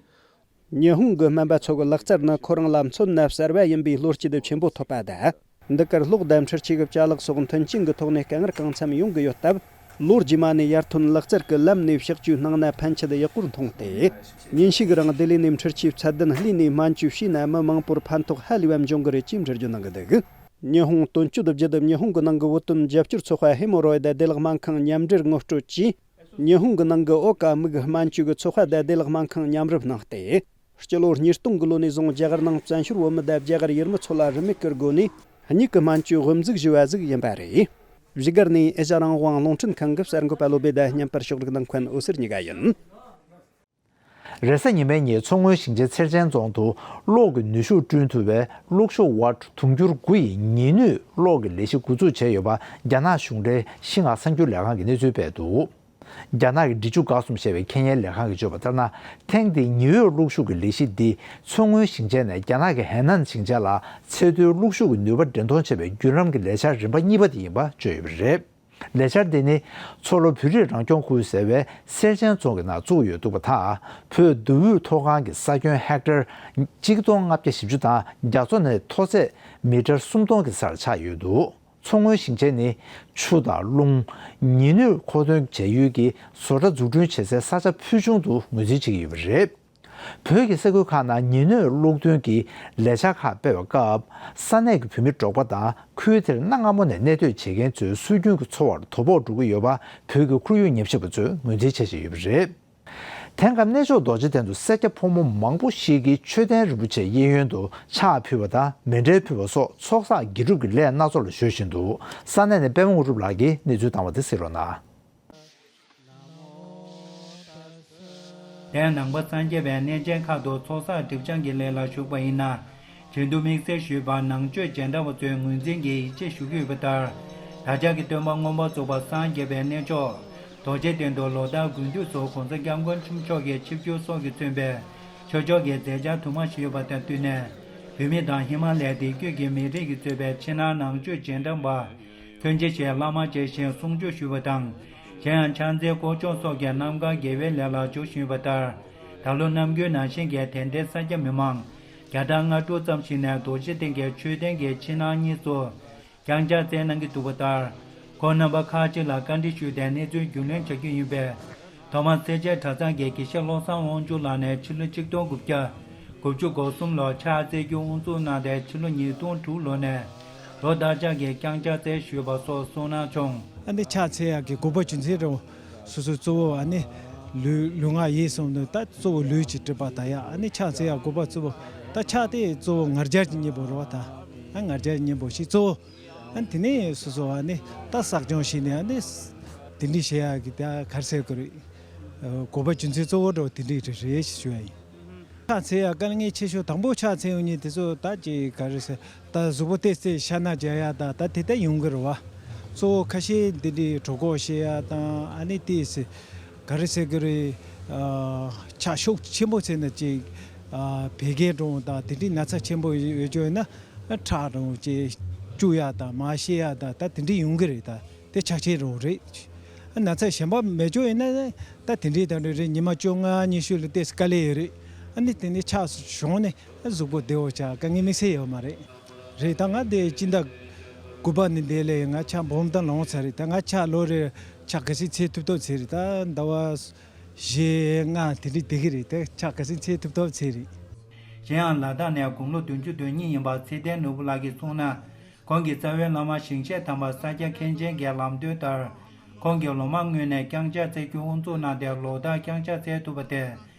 ཉི་ཧོང་གི་སྨན་པ་ཚོ་གི་ལག་རྩལ་ནི་ཁོ་རང་ལ་མཚོན་ན་གསར་བ་ཡིན་པའི་བློ་སྐྱེད་ཆེན་པོ་ཐོབ་པ་དང་། འདི་གར་གློག་དང་འཕྲུལ་ཆས་ཀྱི་ཅ་ལག་སོགས་མཐུན་རྐྱེན་གྱི་ཐོག་ནས་དཀའ་ངལ་གང་འཚམ་ཡོང་གི་ཡོད་སྟབས། ལོ་རྗེས་མ་ནས་ཡར་ཐོན་ལག་རྩལ་གྱི་ལམ་ནས་གཤག་བཅོས་གནང་ན་ཕན་ཆད་ཡག་པོར་མཐོང་སྟེ། ཉིན་ཞིག་རིང་ལྡི་ལི་ནས་འཕྲུལ་ཆས་ཚད་ལྡན་བསླས་ནས་སྨན་བཅོས་བྱས་ན་མི་མང་པོར་ཕན་ཐོགས་ཧ་ལས་པ་འབྱུང་གི་རེད་ཅེས་འགྲེལ་བརྗོད་གནང་གི་འདུག་ཉི་ཧོང་དོན་གཅོད་བརྒྱུད་དེ་ཉི་ཧོང་གི་ནང་གི་བོད་དོན་རྒྱབ་སྐྱོར་ཚོགས་པ་ཧེ་མོ་རོ་ཡི་དང་བདེ་བླག་སྨན་ཁང་མཉམ་འབྲེལ་ངོ་སྤྲོད་ཀྱིས། ཉི་ཧོང་གི་ནང་གི་ཨོ་ཀ་མིག་སྨན་བཅོས་ཀྱི་ཚོགས་པ་དང་བདེ་བླག་སྨན་ཁང་མཉམ་རུབ་གནང་སྟེ། སྤྱི་ལོ་ཉིས་སྟོང་གི་ལོ་ནས་བཟུང་རྒྱ་གར་ནང་བཙན་བྱོལ་བོད་མི་དང་རྒྱ་གར་ཡུལ་མི་ཚོ་ལ་རིན་མེད་ཀྱི་སྒོ་ནས་མིག་གི་སྨན་བཅོས་དབུ་འཛུགས་ཞུས་པ་ཟིག་ཡིན་པ་རེད། བཞུགས་སྒར་ནས་ཨེ་ཤ་རང་དབང་རླུང་འཕྲིན་ཁང་གི་གསར་འགོད་པ་བློ་བྷེ་དང་མཉམ་པར་ཕྱོགས་སྒྲིག་གནང་མཁན་འོད་ཟེར་གཉིས་ཀ་ཡིན། རེས་གཟའ་ཉི་མའི་ཉིན་མཚོ་སྔོན་ཞིང་ཆེན་ཚེ་ཆེན་རྫོང་དུ་གློག་གི་ནུས་ཤུགས་བསྐྲུན་ཐུབ་པའི་གློག་ཤུགས་ཝཊ་དུང་ཕྱུར་དགུ་ཡི་ཉི་ནུས་གློག་གི་ལས་གཞི་འགོ་འཛུགས་བྱས་ཡོད་པ་རྒྱ་ནག་གཞུང་འབྲེལ་ཤིན་ཧྭ་གསར་འགྱུར་ལས་ཁང་གིས་གནས་ཚུལ་སྤེལ་འདུག་རྒྱ་ནག་གི་འབྲི་ཆུ་སྒང་གསུམ་ཞེས་པའི་ཁེ་ཉན་ལས་ཁང་གིས་བརྗོད་པ་ལྟར་ན། ཐེངས་འདིའི་ཉི་འོད་གློག་ཤུགས་ཀྱི་ལས་གཞི་འདིས་མཚོ་སྔོན་ཞིང་ཆེན་ནས་རྒྱ་ནག་གི་ཧེ་ནན་ཞིང་ཆེན་ལ་ཚད་མཐོའི་གློག་ཤུགས་ཀྱི་ནུས་པ་འདྲེན་གཏོང་བྱེད་པའི་བརྒྱུད་རིམ་གྱི་ལས་འཆར་རིམ་པ་གཉིས་པ་དེ་ཡིན་པ་བརྗོད་ཡོད་པ་རེད། ལས་འཆར་འདི་ནི་མཚོ་ལྷོ་བོད་རིགས་རང་སྐྱོང་ཁུལ་ཟེར་བའི་སེར་ཆེན་རྫོང་གི་ནང་བཙུགས་ཡོད་འདུག་པ་དང་། བོད་མདོ་དབུས་མཐོ་སྒང་གི་ས་ཁྱོན་ཧེག་ཊར་གཅིག་སྟོང་ལྔ་བརྒྱ་བཞི་བཅུ་དང་རྒྱ་མཚོ་ནས་མཐོ་ཚད་མི་ཊར་སུམ་སྟོང་གི་སར་ཆགས་ཡོད་འདུག་མཚོ་སྔོན་ཞིང་ཆེན་ནི་ཆུ་དང་རླུང་། ཉི་ནུས་མཁོ་འདོན་བྱ་ཡུལ་གྱི་བཟོ་གྲྭ་འཛུགས་སྐྲུན་བྱེད་སའི་ས་ཆ་ཕུལ་བྱུང་དུ་ངོས་འཛིན་བྱེད་ཀྱི་ཡོད་པ་རེད། བོད་ཀྱི་ས་ཁུལ་ཁག་ནང་ཉི་ནུས་གློག་འདོན་གྱི་ལས་འཆར་ཁག་སྤེལ་བའི་སྐབས། ས་གནས་ཀྱི་བོད་མི་འབྲོག་པ་དང་ཁུལ་དེར་གནའ་སྔ་མོ་ནས་གནས་སྡོད་བྱེད་མཁན་ཚོའི་སྲོལ་རྒྱུན་གྱི་འཚོ་བར་དོ་ཕོག་འགྲོ་གི་ཡོད་པ་བོད་ཀྱི་ཁོར་ཡུག་ཉམས་ཞིབ་པ་ཚོས་ངོས་འཛིན་བྱེད་བཞིན་ཡོད་པ་རེད། དེང་སྐབས་གནས་མཆོག་རྡོ་རྗེ་གདན་དུ་སེར་སྐྱ་ཕོ་མོ་མང་པོ་ཞིག་གིས་མཆོད་རྟེན་རིན་པོ་ཆེ་གཡས་གཡོན་དུ་ཕྱག་ཕུལ་བ་དང་མཎྜལ་ཕུལ་བ་སོགས་ཚོགས་བསགས་དགེ་སྒྲུབ་ཀྱི་ལས་སྣ་ཚོགས་ལ་གཞོལ་བཞིན་འདུག་ས་གནས་ནས་པད་མ་དངོས་གྲུབ་ལགས་ཀྱིས་གནས་ཚུལ་དང་པོ་དེ་གཟིགས་རོགས་གནང་། དེ་ནང་པ་སངས་རྒྱས་པའི་གནས་ཆེན་ཁག་ཏུ་ཚོགས་བསགས་སྒྲིབ་སྦྱང་གི་ལས་ལ་ཞུགས་པ་ཡིན་ན། རྒྱུན་དུ་དམིགས་བསལ་ཞུས་པ་ནང་ཆོས་རྗེས་འབྲང་བ་ཚོས་ངོས་འཛིན་གྱིས་ཡིད་ཆེས་ཞུ་གི་ཡོད་པ་ལྟར། ད་ཆ་གི་སྟོན་པ་མངོན་པར་རྫོགས་པ་སངས་རྒྱས་པའི་གནས་མཆོག་རྡོ་རྗེ་གདན་དུ་ལོ་ལྟར་དགུན་དུས་སུ་༸གོང་ས་༸སྐྱབས་མགོན་ཆེན་པོ་མཆོག་གི་ཆིབས་བསྒྱུར་སོགས་ཀྱིས་མཚོན་པའི་ཆོས་ཕྱོགས་ཀྱི་མཛད་འཆར་དུ་མ་ཞིག་ཡོད་པ་དང་བསྟུན་ནས། བོད་མི་དང་ཧི་མ་ལ་ཡའི་དེ་བརྒྱུད་ཀྱི་མི་རིགས་ཀྱིས་གཙོས་པའི་ཕྱི་ནང་ནང་ཆོས་རྗེས་འབྲང་པ། མཁན་ཆེན་ཞིག་བླ་མ་བཅས་བཞིན་གསུང་ཆོས་ཞུས་པ་དང་། གཞན་ཡང་ཕྱག་འཚལ་སྐོར་སྦྱོང་སོགས་ཀྱི་རྣམ་གྲངས་དགེ་བའི་ལས་ལ་འཇུག་བཞིན་ཡོད་པ་ལྟར། ད་ལོ་ནམ་རྒྱུན་ནང་བཞིན་གྱི་དད་ལྡན་སངས་རྒྱས་མི་མང་བརྒྱ་དང་ལྔ་དྲུག་ཙམ་ཞིག་ནས་རྡོ་རྗེ་གདན་གྱི་མཆོད་རྟེན་གྱི་ཕྱི་ནང་གཉིས་སུ་བརྐྱངས་ཕྱག་འཚལ་གནང་གི་འདུག་པ་ལྟར། ཁོང་རྣམ་པ་ཁག་ཅིག་ལ་བཀའ་འདྲི་ཞུས་ཏེ་གནས་ཚུལ་རྒྱུས་ལོན་བྱ་རྒྱུ་ཡིན་པས། ཐོག་མར་སེར་བྱེས་གྲྭ་ཚང་གི་དགེ་བཤེས་བློ་བཟང་དབང་ཕྱུག་ལགས་ནས་ཕྱི་ལོ་ཆིག་སྟོང་དགུ་བརྒྱ་དགུ་བཅུ་གོ་གསུམ་ལོར་ཕྱག་བཙལ་རྒྱུ་དབུ་འཛུགས་གནང་སྟེ། ཕྱི་ལོ་ཉིས་སྟོང་དྲུག་ལོ་ནས་ལོ་ལྟར་ཕྱག་གི་བརྐྱངས་ཕྱག་འཚལ་ཞུས་པ་སོགས་གསུངས་གནང་བྱུང་། ཨ་ནི་ཕྱག་འཚལ་ཡག་གི་དགོས་པ་རྒྱུ་མཚན་རུ་སོ་སོའི་གཙོ་བོ་ཨ་ནི་ལུས་ལུས་ངག་ཡིད་གསུམ་ནི་ད་གཙོ་བོ་ལུས་ཀྱི་སྒྲིབ་པ་དག་ཡ། ཨ་ནི་ཕྱག་འཚལ་ཡག་དགོས་པ་གཙོ་བོ་ད་ཕྱག་དེ་གཙོ་བོ་ང་རྒྱལ་གྱི་གཉེན་པོ་རེད་བ། ད་ཨ་ང་རྒྱལ་གྱི་གཉེན་པོ་ཞིག་གཙོ་བོ། ཨ་ནི་དེ་ནས་སོ་སོ་ཨ་ནི་ད་བསགས་སྦྱོང་བྱས་ནས་ཨ་ནི་དེ་འདྲ་བྱེད་ཡག་གི་ད་ག་རེ་ཟེར་དགོས་རེད། ཨ་དགོས་པ་རྒྱུ་མཚན་གཙོ་བོ་འདྲ་བོ་དེ་འདྲ་རེད་ཞུ་ཡ་ཡིན། ཕྱག་འཚལ་ཡག་དཀའ་ངལ་ཆེ་ཤོས་དང་པོ་ཕྱག་འཚལ་ཡོང་མཁན་དེ་ཚོ་ད་ཅིག་ག་རེ་ཟེར། ད་གཟུགས་པོ་ཏོག་ཙམ་ཤ་ན་རྒྱག་ཡག་ད་ད་དེ་ད་ཡོང་གི་རེད་བ། གཙོ་བོ་ཁ་ཤས་འདི་འདྲའི་གྲོད་ཁོག་བཤལ་ཡག་དང་ཨ་ནི་ཏོག་ཙམ་ག་རེ་ཟེར་དགོས་རེད། ཨ་ཕྱག་ཤུགས་ཆེན་པོ་བྱས་ན་ཅིག་ཨ་བད་ཀན་འདྲ་བོ་དང་དེ་འདྲའི་ན་ཚ་ཆེན་པོ་ཡོད་ཡོད་ཡོད་ན། ཁྲག་འདྲ་བོ་ཅིག་བཅུག་ཡག་དང་མར་བཤལ་ཡག་དང་ད་དེ་འདྲ་ཡོང་གི་རེད། ད་དེ་ཆགས་ཆེན་འདྲ་བོ་རེད། ན་ཚ་གཞན་པ་མེད་ཅོག་ཡིན་ན་ད་དེ་འདྲའི་ད་འདྲ་རེད། ཉི་མ་བཅོ་ལྔ་ཉི་ཤུ་ལ་ཏོག་ཙམ་དཀའ་ལས་ཡོད་རེད། ཨ་ནི་དེ་ནས་ཕྱག་བྱུང་ནས་གཟུགས་པོ་བདེ་བོ་ཆགས། དཀའ་ངལ་དམིགས་བསལ་ཡོད་མ་རེད། རེད། ད་ང་དེ་སྤྱི་ཟླ་དགུ་པ་ནས་འདི་ལས་ང་ཕྱག་འབུམ་ཐང་ལོངས་ཚར་རེད། ད་ང་ཕྱག་ལོ་རེར་ཕྱག་ག་ཚོད་འཚལ་ཐུབ་ཐུབ་འཚལ་རེད། ད་ཟླ་བ་བཞི་ལྔ་དེ་འདྲ་བསྡད་ཀྱི་རེད། ད་ཕྱག་ག་ཚོད་འཚལ་ཐུབ་ཐུབ་འཚལ་རེད། གཞན་ཡང་ལ་དྭགས་ནས་དགུང་ལོ་བདུན་ཅུ་དོན་གཉིས་ཡིན་པ་ཚེ་བརྟན་ནོར་བུ་ལགས་ཀྱིས་གསུངས་ན། ཁོང་གི་རྩ་བའི་བླ་མ་ཞིང་གཤེགས་དམ་པ་ས་སྐྱ་མཁན་ཆེན་གྱི་ལམ་སྟོན་ལྟར། ཁོང་གིས་ལོ་མང་སྔོན་ནས་བརྐྱངས་ཕྱག་འཚལ་རྒྱུ་དབུ་འཛུགས་གནང་སྟེ། ལོ་ལྟར་བརྐྱངས་ཕྱག་འཚལ་ཐུབ་པ་དེས་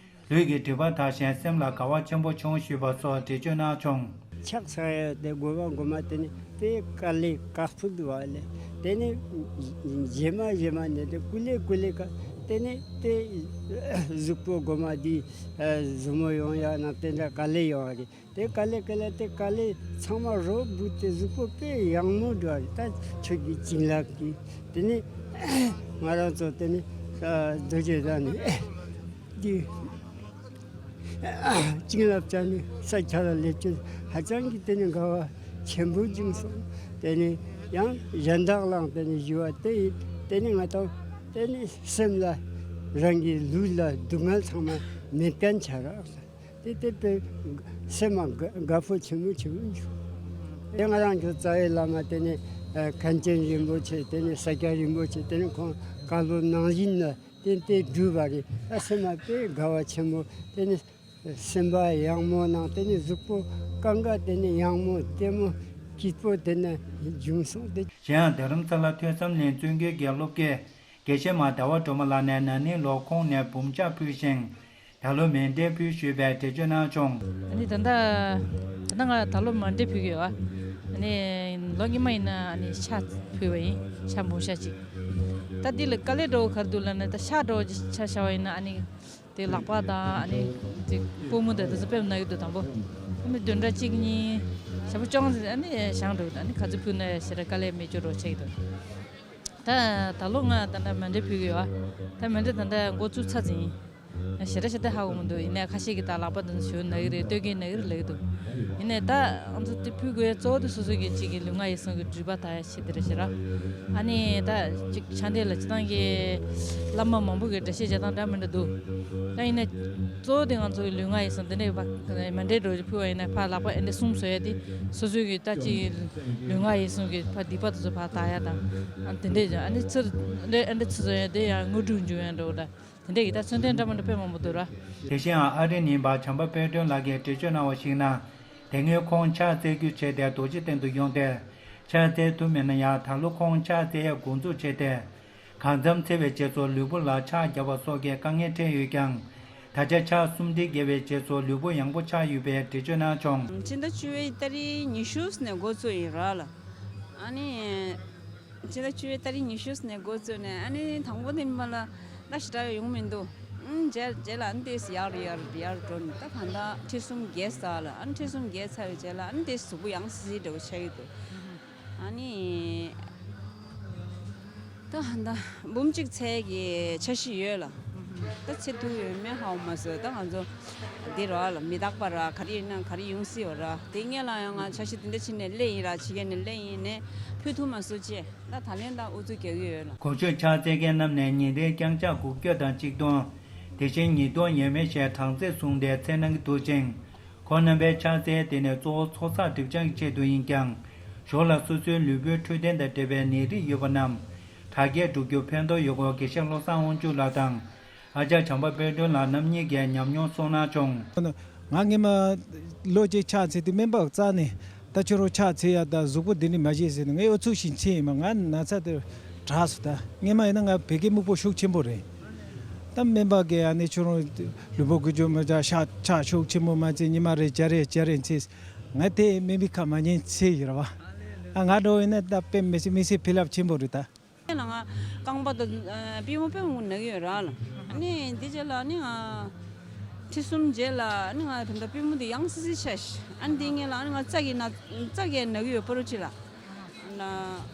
ལུས་ཀྱི་སྒྲིབ་པ་དག་ཞིང་སེམས་ལ་དགའ་བ་ཆེན་པོ་བྱུང་ཞུས་པ་སོགས་འགྲེལ་བརྗོད་གནང་བྱུང་། ཕྱག་འཚལ་ཡག་དེ་དགོས་པ་དགོས་མ་དེ་ནི་དཔེ་དཀའ་ལས་ཁག་པོ་འདུག་བ་ལས། དེ་ནི་རྗེས་མ་རྗེས་མ་ནས་དེ་ཀུ་ལེ་ཀུ་ལེ་ཀ་དེ་ནི་དེ་གཟུགས་པོ་དགོས་མ་དེ་ཟུར་མོ་ཡོང་ཡག་ན་དེ་འདྲ་དཀའ་ལས་ཡོང་བ་རེད། དེ་དཀའ་ལས་དཀའ་ལས་དེ་དཀའ་ལས་ཚང་མ་རོ་འབུད་དེ་གཟུགས་པོ་དཔེ་ཡག་མོ་འགྲོ་བ་རེད། ད་ཆོས་ཀྱི་བྱིན་རླབས་ཀྱིས་དེ་ནི་ང་རང་ཚོ་དེ་ནི་རྡོ་རྗེ་གདན་ནས་འདི་བྱིན་རླབས་བྱ་ནི་ས་ཆ་ལ་སླེབས་ཀྱི་ཧ་ཅང་གི་དེ་ནི་དགའ་བ་ཆེན་པོ་བྱུང་སོང་། དེ་ནི་ཡང་གཞན་དག་ལའང་དེ་ནི་ཞུ་བ་དེ་ཡིན། དེ་ནི་ང་དང་དེ་ནི་སེམས་ལ་རང་གི་ལུས་ལ་སྡུག་བསྔལ་ཚང་མ་མེད་མཁན་ཆགས་རག་དེ་དེ་དཔེ་སེམས་མ་དགའ་དགའ་པོ་ཆེན་པོ་ཆེན་པོ་བྱུང་། དེ་ང་རང་གི་རྩ་བའི་བླ་མ་དེ་ནི་ཨ་མཁན་ཆེན་རིན་པོ་ཆེ་དེ་ནི་ས་སྐྱ་རིན་པོ་ཆེ་དེ་ནི་ཁོང་བཀའ་སློབ་ནང་བཞིན་ལ་ཏན་ཏན་བསྒྲུབས་པ་རེད། ད་སེམས་མ་དཔེ་དགའ་བ་ཆེན་པོ་དེ་ནི་སེམས་པ་ཡག་མོ་ནང་དེ་ནི་གཟུགས་པོ་གང་ག་དེ་ནི་ཡག་མོ་བདེ་མོ་སྐྱིད་པོ་དེ་ནི་བྱུང་སོང་། དེ་གཞན་ཡང་རྡ་རམ་ས་ལ་ཐོས་བསམ་གླིང་བཙུན་དགོན་གྱི་སློབ་དགེ་དགེ་བཤེས་མ་ཟླ་བ་སྒྲོལ་མ་ལགས་ནས་ན་ནིང་ལོ་ཁོང་ནས་འབུམ་ཕྱག་ཕུལ་ཞིང་། ད་ལོ་མཎྜལ་ཕུལ་ཞུས་པའི་འགྲེལ་བརྗོད་གནང་བྱུང་། ཨ་ནི་ད་ལྟ་ད་ལྟ་ང་ད་ལོ་མཎྜལ་ཕུལ་གྱི་ཡོད། ཨ་ནི་ལོ་སྔོན་མ་ཡིན་ན་ཨ་ནི་ཕྱག་ཕུལ་བ་ཡིན། ཕྱག་འབུམ་ཕྱག་གཅིག་ད་འདི་ལ་དཀའ་ལས་འདྲ་བོ་ག་རེ་འདུག་ལབ་ན། ད་ཕྱག་འདྲ་བོ་ཅིག་ཕྱག་བཞག་པ་ཡིན་ན་ཨ་ནི་དེ་ལག་པ་དང་ཨ་ནི་དེ་པུས་མོ་དང་དེ་ཚོ་དཔེ་ན་གི་འདུག་དང་པོ་ཨ་ནི་བདུན་ཕྲག་གཅིག་གཉིས་ཞག་པོ་ཅུང་ཟད་ཨ་ནི་བྱང་འགྲོ་གི་འདུག་ཨ་ནི་ག་ཚོད་ཕུལ་ན་ཡང་ཞེ་དྲག་དཀའ་ལས་མེད་འགྱོ་འདྲ་བོ་ཆགས་ཀྱི་འདུག་ད་ད་ལོ་ང་ད་ལྟ་མཎྜལ་ཕུལ་གྱི་ཡོད། ད་མཎྜལ་ད་ལྟ་འགོ་བཙུགས་ཚར་ཟིན། ཞེ་དྲག་ཞེ་དྲག་ཧ་གོ་མི་འདུག་ཡིན་ནའི་ཁ་ཤས་ཀྱིས་ད་ལག་པ་དེ་ཚོ་ཞུ་ན་གི་རེད། སྟོད་གོས་ན་གི་རེད་ལབ་ཀྱི་འདུག་ཡིན་ནའི་ད་ང་ཚོ་དེ་ཕུལ་དགོས་གཙོ་བོ་དེ་སོ་སོ་གི་གཅིག་གི་ལུས་ངག་ཡིད་གསུམ་གྱི་སྒྲིབ་པ་དག་ཡ་ཆེད་དེ་རེད་ཤག་ཨ་ནི་ད་གཅིག་ཕྱག་འདི་ལ་སྤྱིར་བཏང་གི་བླ་མ་མང་པོ་གིས་འགྲེལ་བཤད་བྱེད་སྟངས་འདྲ་མི་འདྲ་འདུག་ད་ཡིན་ནའི་གཙོ་བོ་དེ་ང་ཚོ་གི་ལུས་ངག་ཡིད་གསུམ་དེ་འདྲའི་ཕར་མཎྜལ་འདྲ་བོ་ཅིག་ཕུལ་བ་ཡིན་ན་ཕར་ལག་པ་ཨེ་འདྲ་གསུམ་བཟོ་ཡ་དེ་སོ་སོ་གི་ད་གཅིག་ལུས་ངག་ཡིད་གསུམ་གྱི་ཕར་སྡིག་པ་དེ་ཚོ་ཕར་དག་ཡ་དང་། ཨ་དེ་འདྲས་ཀྱང་ཨ་ནི་ཚུར་ཨེ་འདྲ་ཚུར་བཟོ་ཡ་དེ་ཡང་དངོས་གྲུབ་འབྱུང་ཡ་འདྲ་བོ་འདྲ། དེ་འདྲས་ཀྱི་ད་མཚོན་དོན་འདྲ་མི་འདྲ་དཔེ་མང་པོ་འདུག་ར། དེ་བཞིན་ཨ་རི་ནས་ཡིན་པ་བྱམས་པ་དཔལ་སྒྲོན་ལགས་ཀྱིས་འགྲེལ་བརྗོད་གནང་བར་གཞིགས་ན། དེ་སྔོན་ཁོང་ཕྱག་འཚལ་རྒྱུ་བྱས་ཏེ་རྡོ་རྗེ་གདན་དུ་ཡོང་སྟེ། ཕྱག་འཚལ་ཐུབ་མེད་ན་ཡང་། ད་ལོ་ཁོང་ཕྱག་འཚལ་ཡས་འགོ་འཛུགས་བྱས་ཏེ། གང་འཚམ་འཚལ་བའི་རྗེས་སུ་ལུས་པོ་ལ་ཕྱག་བརྒྱབ་པ་སོགས་ཀྱི་དཀའ་ངལ་འཕྲད་ཡོད་ཀྱང་། ད་ཆ་ཕྱག་གསུམ་སྒྲིལ་བརྒྱབ་པའི་རྗེས་སུ་ལུས་པོ་ཡང་པོ་ཆགས་ཡོད་པའི་འགྲེལ་བརྗོད་གནང་བྱུང་། སྤྱི་ཟླ་བཅུ་པའི་ཏ་རིག་ཉི་ཤུ་ནས་འགོ་བཙུགས་ཡིན་ར་ལ། ཨ་ནི། སྤྱི་ཟླ་བཅུ་པའི་ཏ་རིག་ཉི་ཤུ་ནས་འགོ་བཙུགས་ནས་ཨ་ནི་དང་པོ་དེ་མ་ལ་ད་ཞེ་དྲག་ཡོང་མི་འདུག་ཨང་རྗེས་རྗེས་ལ་ཨ་ནི་ཏོག་ཙམ་ཡར་ཡར་ཡར་འགྲོ་ནས་ད་ད་ལྟ་ཁྲི་གསུམ་བརྒལ་ཚར་ལ། ཨ་ནི་ཁྲི་གསུམ་བརྒལ་ཚར་བའི་རྗེས་ལ་ཨ་ནི་ཏོག་ཙམ་གཟུགས་པོ་ཡང་སིང་སིང་འདྲ་བོ་ཆགས་ཀྱི་འདུག་ཨ་ནི། ད་ད་འབུམ་གཅིག་འཚལ་གྱི་འཆར་གཞི་ཡོད་ལ། ད་འཚལ་ཐུབ་ཡོད་མེད་ཧ་གོ་མ་སོང་། ད་ང་ཚོ་འདི་ར་ལ་མི་རྟག་པ་ར་ག་རེ་ཡིན་ན་ག་རེ་ཡོང་སྲིད་ཡོད་ར། དེ་སྔོན་ལ་ཡང་ང་འཆར་གཞི་དེ་འདྲ་བྱས་ནས་སླེབས་ཡིན་ར། ཕྱི་རྒྱལ་ནས་སླེབས་ཡིན་ནས་ཕུལ་ཐུབ་མ་སོང་ཅེས་ད་ད་ལན་ད་ཨུ་ཚུགས་རྒྱག་གི་ཡོད་ལ། གོང་ཞུས་ཕྱག་འཚལ་མཁན་རྣམས་ནས་ཉིན་རེའི་བརྐྱངས་ཕྱག་དགུ་བརྒྱ་དང་གཅིག་སྟོང་། དེ་བཞིན་ཉིས་སྟོང་ཡས་མས་ཞེས་གྲངས་ཚད་བཟུང་སྟེ་འཚལ་གནང་གི་འདུག་ཅིང་། ཁོང་རྣམ་པའི་ཕྱག་འཚལ་དེ་ནི་གཙོ་བོ་ཚོགས་བསགས་སྒྲིབ་སྦྱང་གི་ཆེད་དུ་ཡིན་ཀྱང་། ཞོར་ལ་སོ་སོའི་ལུས་པོའི་འཕྲོད་བསྟེན་དང་འབྲེལ་བའི་ནད་རིགས་ཡོད་པ་རྣམས་དྲག་སྐྱེད་འགྲོ་རྒྱུར་ཕན་ཐོགས་ཡོད་སྐོར་དགེ་བཤེས་བློ་བཟང་དབང་ཕྱུག་ལགས་དང་། ཨ་ཅག་བྱམས་པ་དཔལ་སྒྲོན་ལགས་རྣམ་གཉིས་ཀྱིས་ཉམས་མྱོང་གསུངས་གནང་བྱུང་། ང་སྔས་མ་ལོ་གཅིག་ཕྱག་འཚལ་དུས་སྨན་པ་རྩ་ནས་ད་ཁྱོད་རང་ཕྱག་འཚལ་ཡ་ད་གཟུགས་པོ་འདི་འདྲ་མ་བྱེད་ཟེར་ནས་ངས་ཨུ་ཚུགས་ཤིག་འཚལ་ཡིན་མ། ང་ན་ཚ་དེ་དྲག་སོང་། ད་སྔས་མ་ཡིན་ན་ང་བོད་སྐད་སྨུག་པོ་ཤུགས་ཆེན་པོ་རེད། ད་སྨན་པ་གིས་ཨ་ནི་ཁྱོད་རང་ལུས་པོ་ཀུན་སྤྱོད་མི་འདྲ་ཤ་ཁྲག་ཤུགས་ཆེན་པོ་མ་བྱེད། ཉི་མ་རེ་བརྒྱ་རེ་བརྒྱ་རེ་འཚལ། ང་དེ་སྨན་པའི་ཁ་མ་ཉན་འཚལ་ཡོད་ར་བ། ཨ་ང་འགྲོ་ཡིན་ན་ད་དཔེ་མི་སྲིད་མི་སྲིད་ཕན་རླབས་ཆེན་པོ་རེད་ད། ལ་ང་རྐང་པ་དང་ཨ་པུས་མོ་དཔེ་མང་ན་གི་ཡོད་ར་ལ། ཨ་ནི་འདི་རྗེས་ལ་ནི་ང་ཁྲི་གསུམ་རྗེས་ལ་ནི་ང་ད་ལྟ་པུས་མོ་འདི་ཡང་སི་སི་ཆགས་ཤག་ཨ་ནི་འདི་ངས་ལ་ནི་ང་རྩ་གི་ན་རྩ་གི་ན་གི་ཡོད་པ་རུ་ཅི་ལ། ན་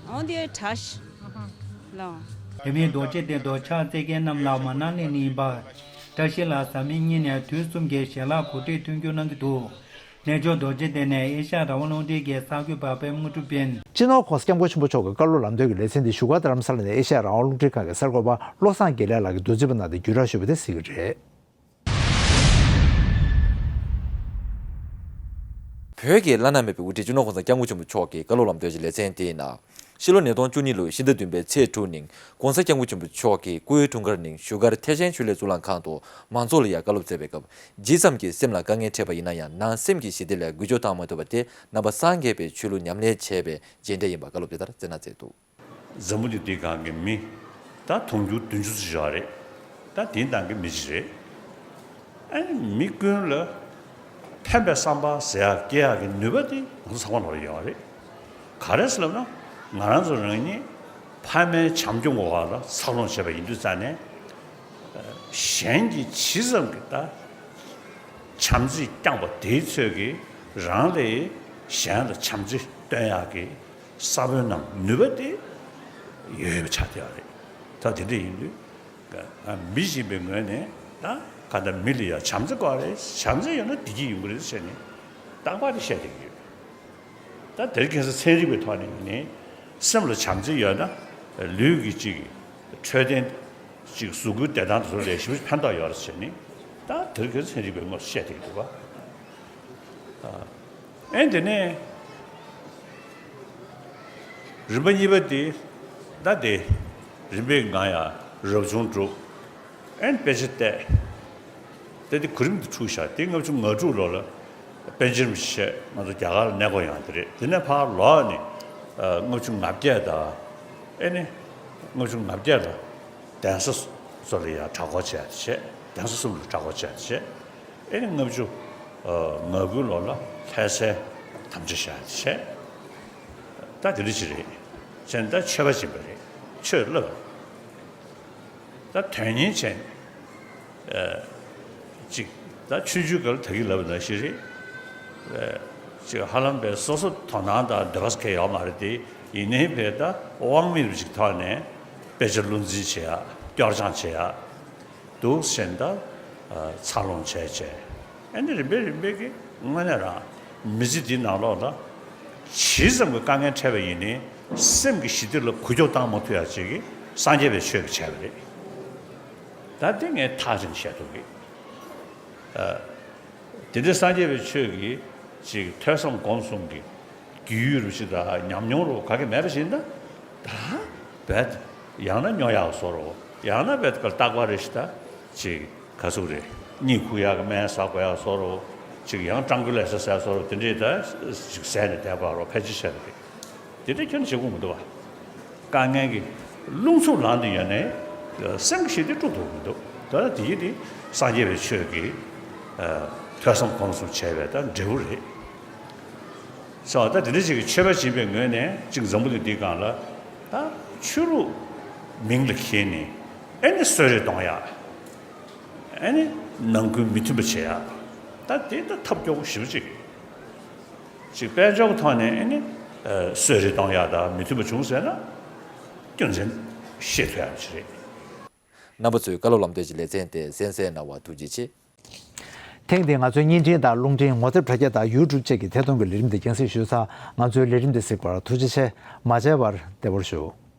འོ་འདི་དྲག་ཤག་ལ། དེ་བས་རྡོ་རྗེ་གདན་དུ་ཕྱག་འཚལ་མཁན་རྣམས་ལ་མ་གནང་ལེན་ནི་ཡིན་པ། བཀྲ་ཤིས་ལགས་བཟའ་མི་གཉིས་ནས་དུས་གསུམ་གྱི་ཞལ་ལག་གོ་སྒྲིག་མཐུན་འགྱུར་གནང་གི་འདུག་གནས་མཆོག་རྡོ་རྗེ་གདན་ནས་ཨེ་ཤ་ཡ་རང་དབང་རླུང་འཕྲིན་གྱི་གསར་འགོད་པ་པད་དངོས་གྲུབ་པིན། སྤྱི་ནོར་༸གོང་ས་༸སྐྱབས་མགོན་ཆེན་པོ་མཆོག་གི་བཀའ་སློབ་ལམ་སྟོན་གྱི་ལེ་ཚན་འདི་བཞུགས་སྒར་རྡ་རམ་ས་ལ་ནས་ཨེ་ཤ་ཡ་རང་དབང་རླུང་འཕྲིན་ཁང་གི་གསར་འགོད་པ་བློ་བཟང་དགེ་ལེགས་ལགས་ཀྱིས་མདོར་བསྡུས་པ་གནང་སྟེ་བརྒྱུད་བསྒྲགས་ཞུས་པ་དེ་གཟིགས་ཀྱི་རེད། བོད་ཀྱི་བླ་ན་མེད་པའི་དབུ་ཁྲིད་སྤྱི་ནོར་༸གོང་ས་༸སྐྱབས་མགོན་ཆེན་པོ་མཆོག་གི་བཀའ་སློབ་ལམ་སྟོན་གྱི་ལེ་ཚན་དེའི་ནང་། ཕྱི་ལོ་ཉིས་སྟོང་བཅུ་གཉིས་ལོའི་ཕྱི་ཟླ་བདུན་པའི་ཚེས་དྲུག་ཉིན་༸གོང་ས་༸སྐྱབས་མགོན་ཆེན་པོ་མཆོག་གི་སྐུའི་འཁྲུངས་སྐར་ཉིན་བཞུགས་སྒར་ཐེག་ཆེན་ཆོས་གླིང་གཙུག་ལག་ཁང་དུ་མང་ཚོགས་ལ་ཡང་བཀའ་སློབ་སྩལ་བའི་སྐབས། ཇི་ཙམ་གྱིས་སེམས་ལ་དཀའ་ངལ་འཕྲད་པ་ཡིན་ན་ཡང་ནང་སེམས་ཀྱི་ཞི་བདེ་ལ་འགུལ་སྐྱོད་བཏང་མ་ཐུབ་པ་དེ་ནང་པ་སངས་རྒྱས་པའི་ཆོས་ལུགས་ཉམས་ལེན་བྱས་པའི་རྗེས་འབྲས་ཡིན་པ་བཀའ་སློབ་དེ་ལྟར་སྩལ་གནང་མཛད་འདུག། འཛམ་བུ་གླིང་འདིའི་སྒང་གི་མི་ད་དུང་ཕྱུར་བདུན་ཅུ་ཙམ་ཡོད་རེད། ད་དེའི་ནང་གི་མི་གཅིག་རེད། ཨ་ནི་མི་ཀུན་ལ་ཕན་པའི་བསམ་པ་ཟེར་ཡག་སྐྱེ་ཡག་གི་ནུས་པ་དེ་ང་ཚོ་ཚང་མ་ལ་ཡོད་རེད། ག་རེ་ཟེར་ལབ་ན། ང་རང་ཚོ་རང་ཉིད་ཕ་མའི་བྱམས་སྐྱོང་འོག་ལ་འཚར་ལོངས་བྱས་པ་ཡིན་དུས་ཙང་ནས། གཞན་གྱིས་ཇི་ཙམ་གྱིས་ད་བྱམས་བརྩེས་བསྐྱངས་པ་དེའི་ཚོད་ཀྱིས་རང་ལས་གཞན་ལ་བྱམས་བརྩེ་སྟོན་ཡག་གི་ས་བོན་ནམ་ནུས་པ་དེ་ཡོད་ཡོད་པ་ཆགས་བསྡད་ཡོད་རེད། ད་དེ་འདྲ་ཡིན་དུས། མི་ཡིན་པའི་ངོས་ནས་ད་ག་འདྲ་མི་ལ་ཡང་བྱམས་བརྩེ་དགོས་རེད། བྱམས་བརྩེ་ཡོད་ན་བདེ་སྐྱིད་ཡོང་གི་རེད་ཟེར་ནས་རྟག་པར་དེ་བཤད་བསྡད་ཀྱི་ཡོད། ད་དེར་ཁ་སང་ཚན་རིག་པའི་ཐོག་ནས་ཡིན་ནའི་སེམས་ལ་བྱམས་བརྩེ་ཡོད་ན་ལུས་ཀྱི་གཅིག་འཕྲོད་བསྟེན་གཅིག་གཟུགས་པོའི་བདེ་ཐང་དེ་ཚོ་ལ་ཞེ་པོ་ཕན་ཐོགས་ཡོད་རེད་ཟེར་ནས། ད་དེར་ཁ་སང་ཚན་རིག་པའི་ངོས་སུ་བཤད་བསྡད་ཀྱི་འདུག་བ། ཨེ་དེ་ནས་རིམ་པ་གཉིས་པ་དེ། ད་དེ་རིམ་པས་ང་ཡང་རབ་བྱུང་གྲུབ། ཨེ་དཔེ་ཆ་བལྟས། ད་དེ་གོ་རིམ་དེ་འཁྲུགས་ཤག་དེ་ལྔ་བཅུ་ང་དྲུག་ལོ་ལ་པཎ་ཆེན་རིན་པོ་ཆེ་ང་ཚོ་རྒྱ་གར་ལ་གནས་སྐོར་ཡོང་དེ་རེད། དེ་ནས་ཕར་ལོག་ནས་ལྔ་བཅུ་ང་བརྒྱད་དང་། ཨེ་ནས་ལྔ་བཅུ་ང་བརྒྱད་ལ་གདན་ས་སོ་ལ་ཡང་གྲྭ་སྐོར་བྱས་བྱས། གདན་ས་གསུམ་ལ་གྲྭ་སྐོར་བྱས་བྱས། ཨེ་ནི་ལྔ་བཅུ་ང་དགུ་ལོ་ལ་ལྷ་སའི་དམ་བཅའ་བཞག་བྱས། ད་དེ་འདྲ་ཅིག་རེད། བྱས་ནས་ད་ཆོས་པ་ཡིན་པ་རེད། ཆོས་བསླབ། ད་དོན་གཉེར་བྱས་ནས་ཅིག་ད་ཆུང་ཆུང་སྐབས་ལ་ད་གིན་ལབ་པ་ནང་བཞིན་རེད། ཅིག་ཧ་ལམ་པའི་སོ་སོ་དོ་སྣང་དང་འདོད་པ་གང་ཡོད་མ་རེད་དེ། ཡིན་ནའི་པའི་ད་དབང་མེད་པ་ཅིག་ཐོག་ནས་དཔེ་ཆ་བློ་འཛིན་བྱེད་ཡ། སྐྱོར་སྦྱང་བྱེད་ཡ། འདུག་ཟེར་ད། འཚར་ལོངས་བྱས་བྱས། ཨ་ནི་རིམ་པས་རིམ་པས་ཀྱི་དངོས་གནས་རང་མི་ཚེ་འདིའི་ནང་ལོགས་ལ་ཇི་ཙམ་གྱི་དཀའ་ངལ་འཕྲད་པ་ཡིན་ནའི་སེམས་ཀྱི་ཞི་བདེ་ལ་འགུལ་སྐྱོད་བཏང་མ་ཐུབ་ཡ་ཅིག་གི་སངས་རྒྱས་པའི་ཆོས་ཀྱིས་བྱས་པ་རེད། ད་འདི་ངས་ཐག་རིང་བཤད་ཐུབ་གི། དེ་འདྲའི་སངས་རྒྱས་པའི་ཆོས་ཀྱི་ཅིག་ཐོས་བསམ་སྒོམ་གསུམ་གྱི་རྒྱུས་ཡོད་རུ་ཞིག་དང་ཉམས་མྱོང་རུ་ག་གེ་མེད་པ་ཞིག་ཡིན་ན། ད་བད་ཡང་ན་སྨྱོ་ཡག་བཟོ་རུ། ཡང་ན་བད་ཀར་རྟག་པར་རེ་ཞིག་ད་ཅིག་ག་ཚོད་རེད། གཉིད་ཁུག་ཡག་གི་སྨན་ཟ་དགོས་ཡག་བཟོ་རུ། ཅིག་ཡང་སྤྲང་པོ་ལས་ས་ཟ་བཟོ་རུ། དེ་འདྲས་ད་ཅིག་ཟས་ནས་བསྡད་པ་རུ་ཕལ་ཆེར་བྱས་པ་རེད། དེ་འདྲ་ཁྱོན་བྱེད་དགོས་མི་འདུག་བ། དཀའ་ངལ་གྱི་རླུང་འཚུབ་ལངས་ཏེ་ཡོད་ནའི་སེམས་ཀྱི་ཞི་བདེ་དཀྲུག་ཐུབ་མི་འདུག། ད་ལྟ་དེ་ཡིན་དེ་སངས་རྒྱས་པའི་ཆོས་ཀྱི་ཐོས་བསམ་སྒོམ་གསུམ་བྱས་པའི་ད་འབྲས་བུ་རེད། སོ་ད་དེ་འདྲ་ཞིག་གི་ཆོས་པ་ཡིན་པའི་ངོས་ནས་གཅིག་འཛམ་བུ་གླིང་འདིའི་སྒང་ལ་ད་ཆོས་ལུགས་མིང་ལ་འཁྱེར་ནས་ཨེ་ནི་གསོད་རེས་གཏོང་ཡག། ཨེ་ནི་ནང་ཁུལ་མི་མཐུན་པ་བྱེད་ཡག། ད་དེ་ད་ཐབས་སྐྱོ་པོ་ཞེ་པོ་ཅིག་ཅིག་དཔལ་འབྱོར་གྱི་ཐོག་ནས་ཨེ་ནི་གསོད་རེས་གཏོང་ཡག་དང་མི་མཐུན་པ་བྱུང་ཟེར་ན་སྐྱོན་ཅན་ཤེས་ཐུབ་ཡག་ཅིག་རེད། རྣམ་པ་ཚོས་བཀའ་སློབ་ལམ་སྟོན་གྱི་ལེ་ཚན་དེ་གསན་གཟིགས་གནང་བར་ཐུགས་རྗེ་ཆེ། ཐེངས་འདིའི་ང་ཚོའི་བརྙན་འཕྲིན་དང་རླུང་འཕྲིན་ངོ་དེབ་དྲ་རྒྱ་དང་ཡུ་ཊུབ་བཅས་ཀྱི་ཐད་གཏོང་གི་ལས་རིམ་འདི་རྒྱང་སྲིང་ཞུས་ཚར། ང་ཚོའི་ལས་རིམ་འདི་གཟིགས་པར་ཐུགས་རྗེ་ཆེ། མ་མཇལ་བར་བདེ་པོར་བཞུགས།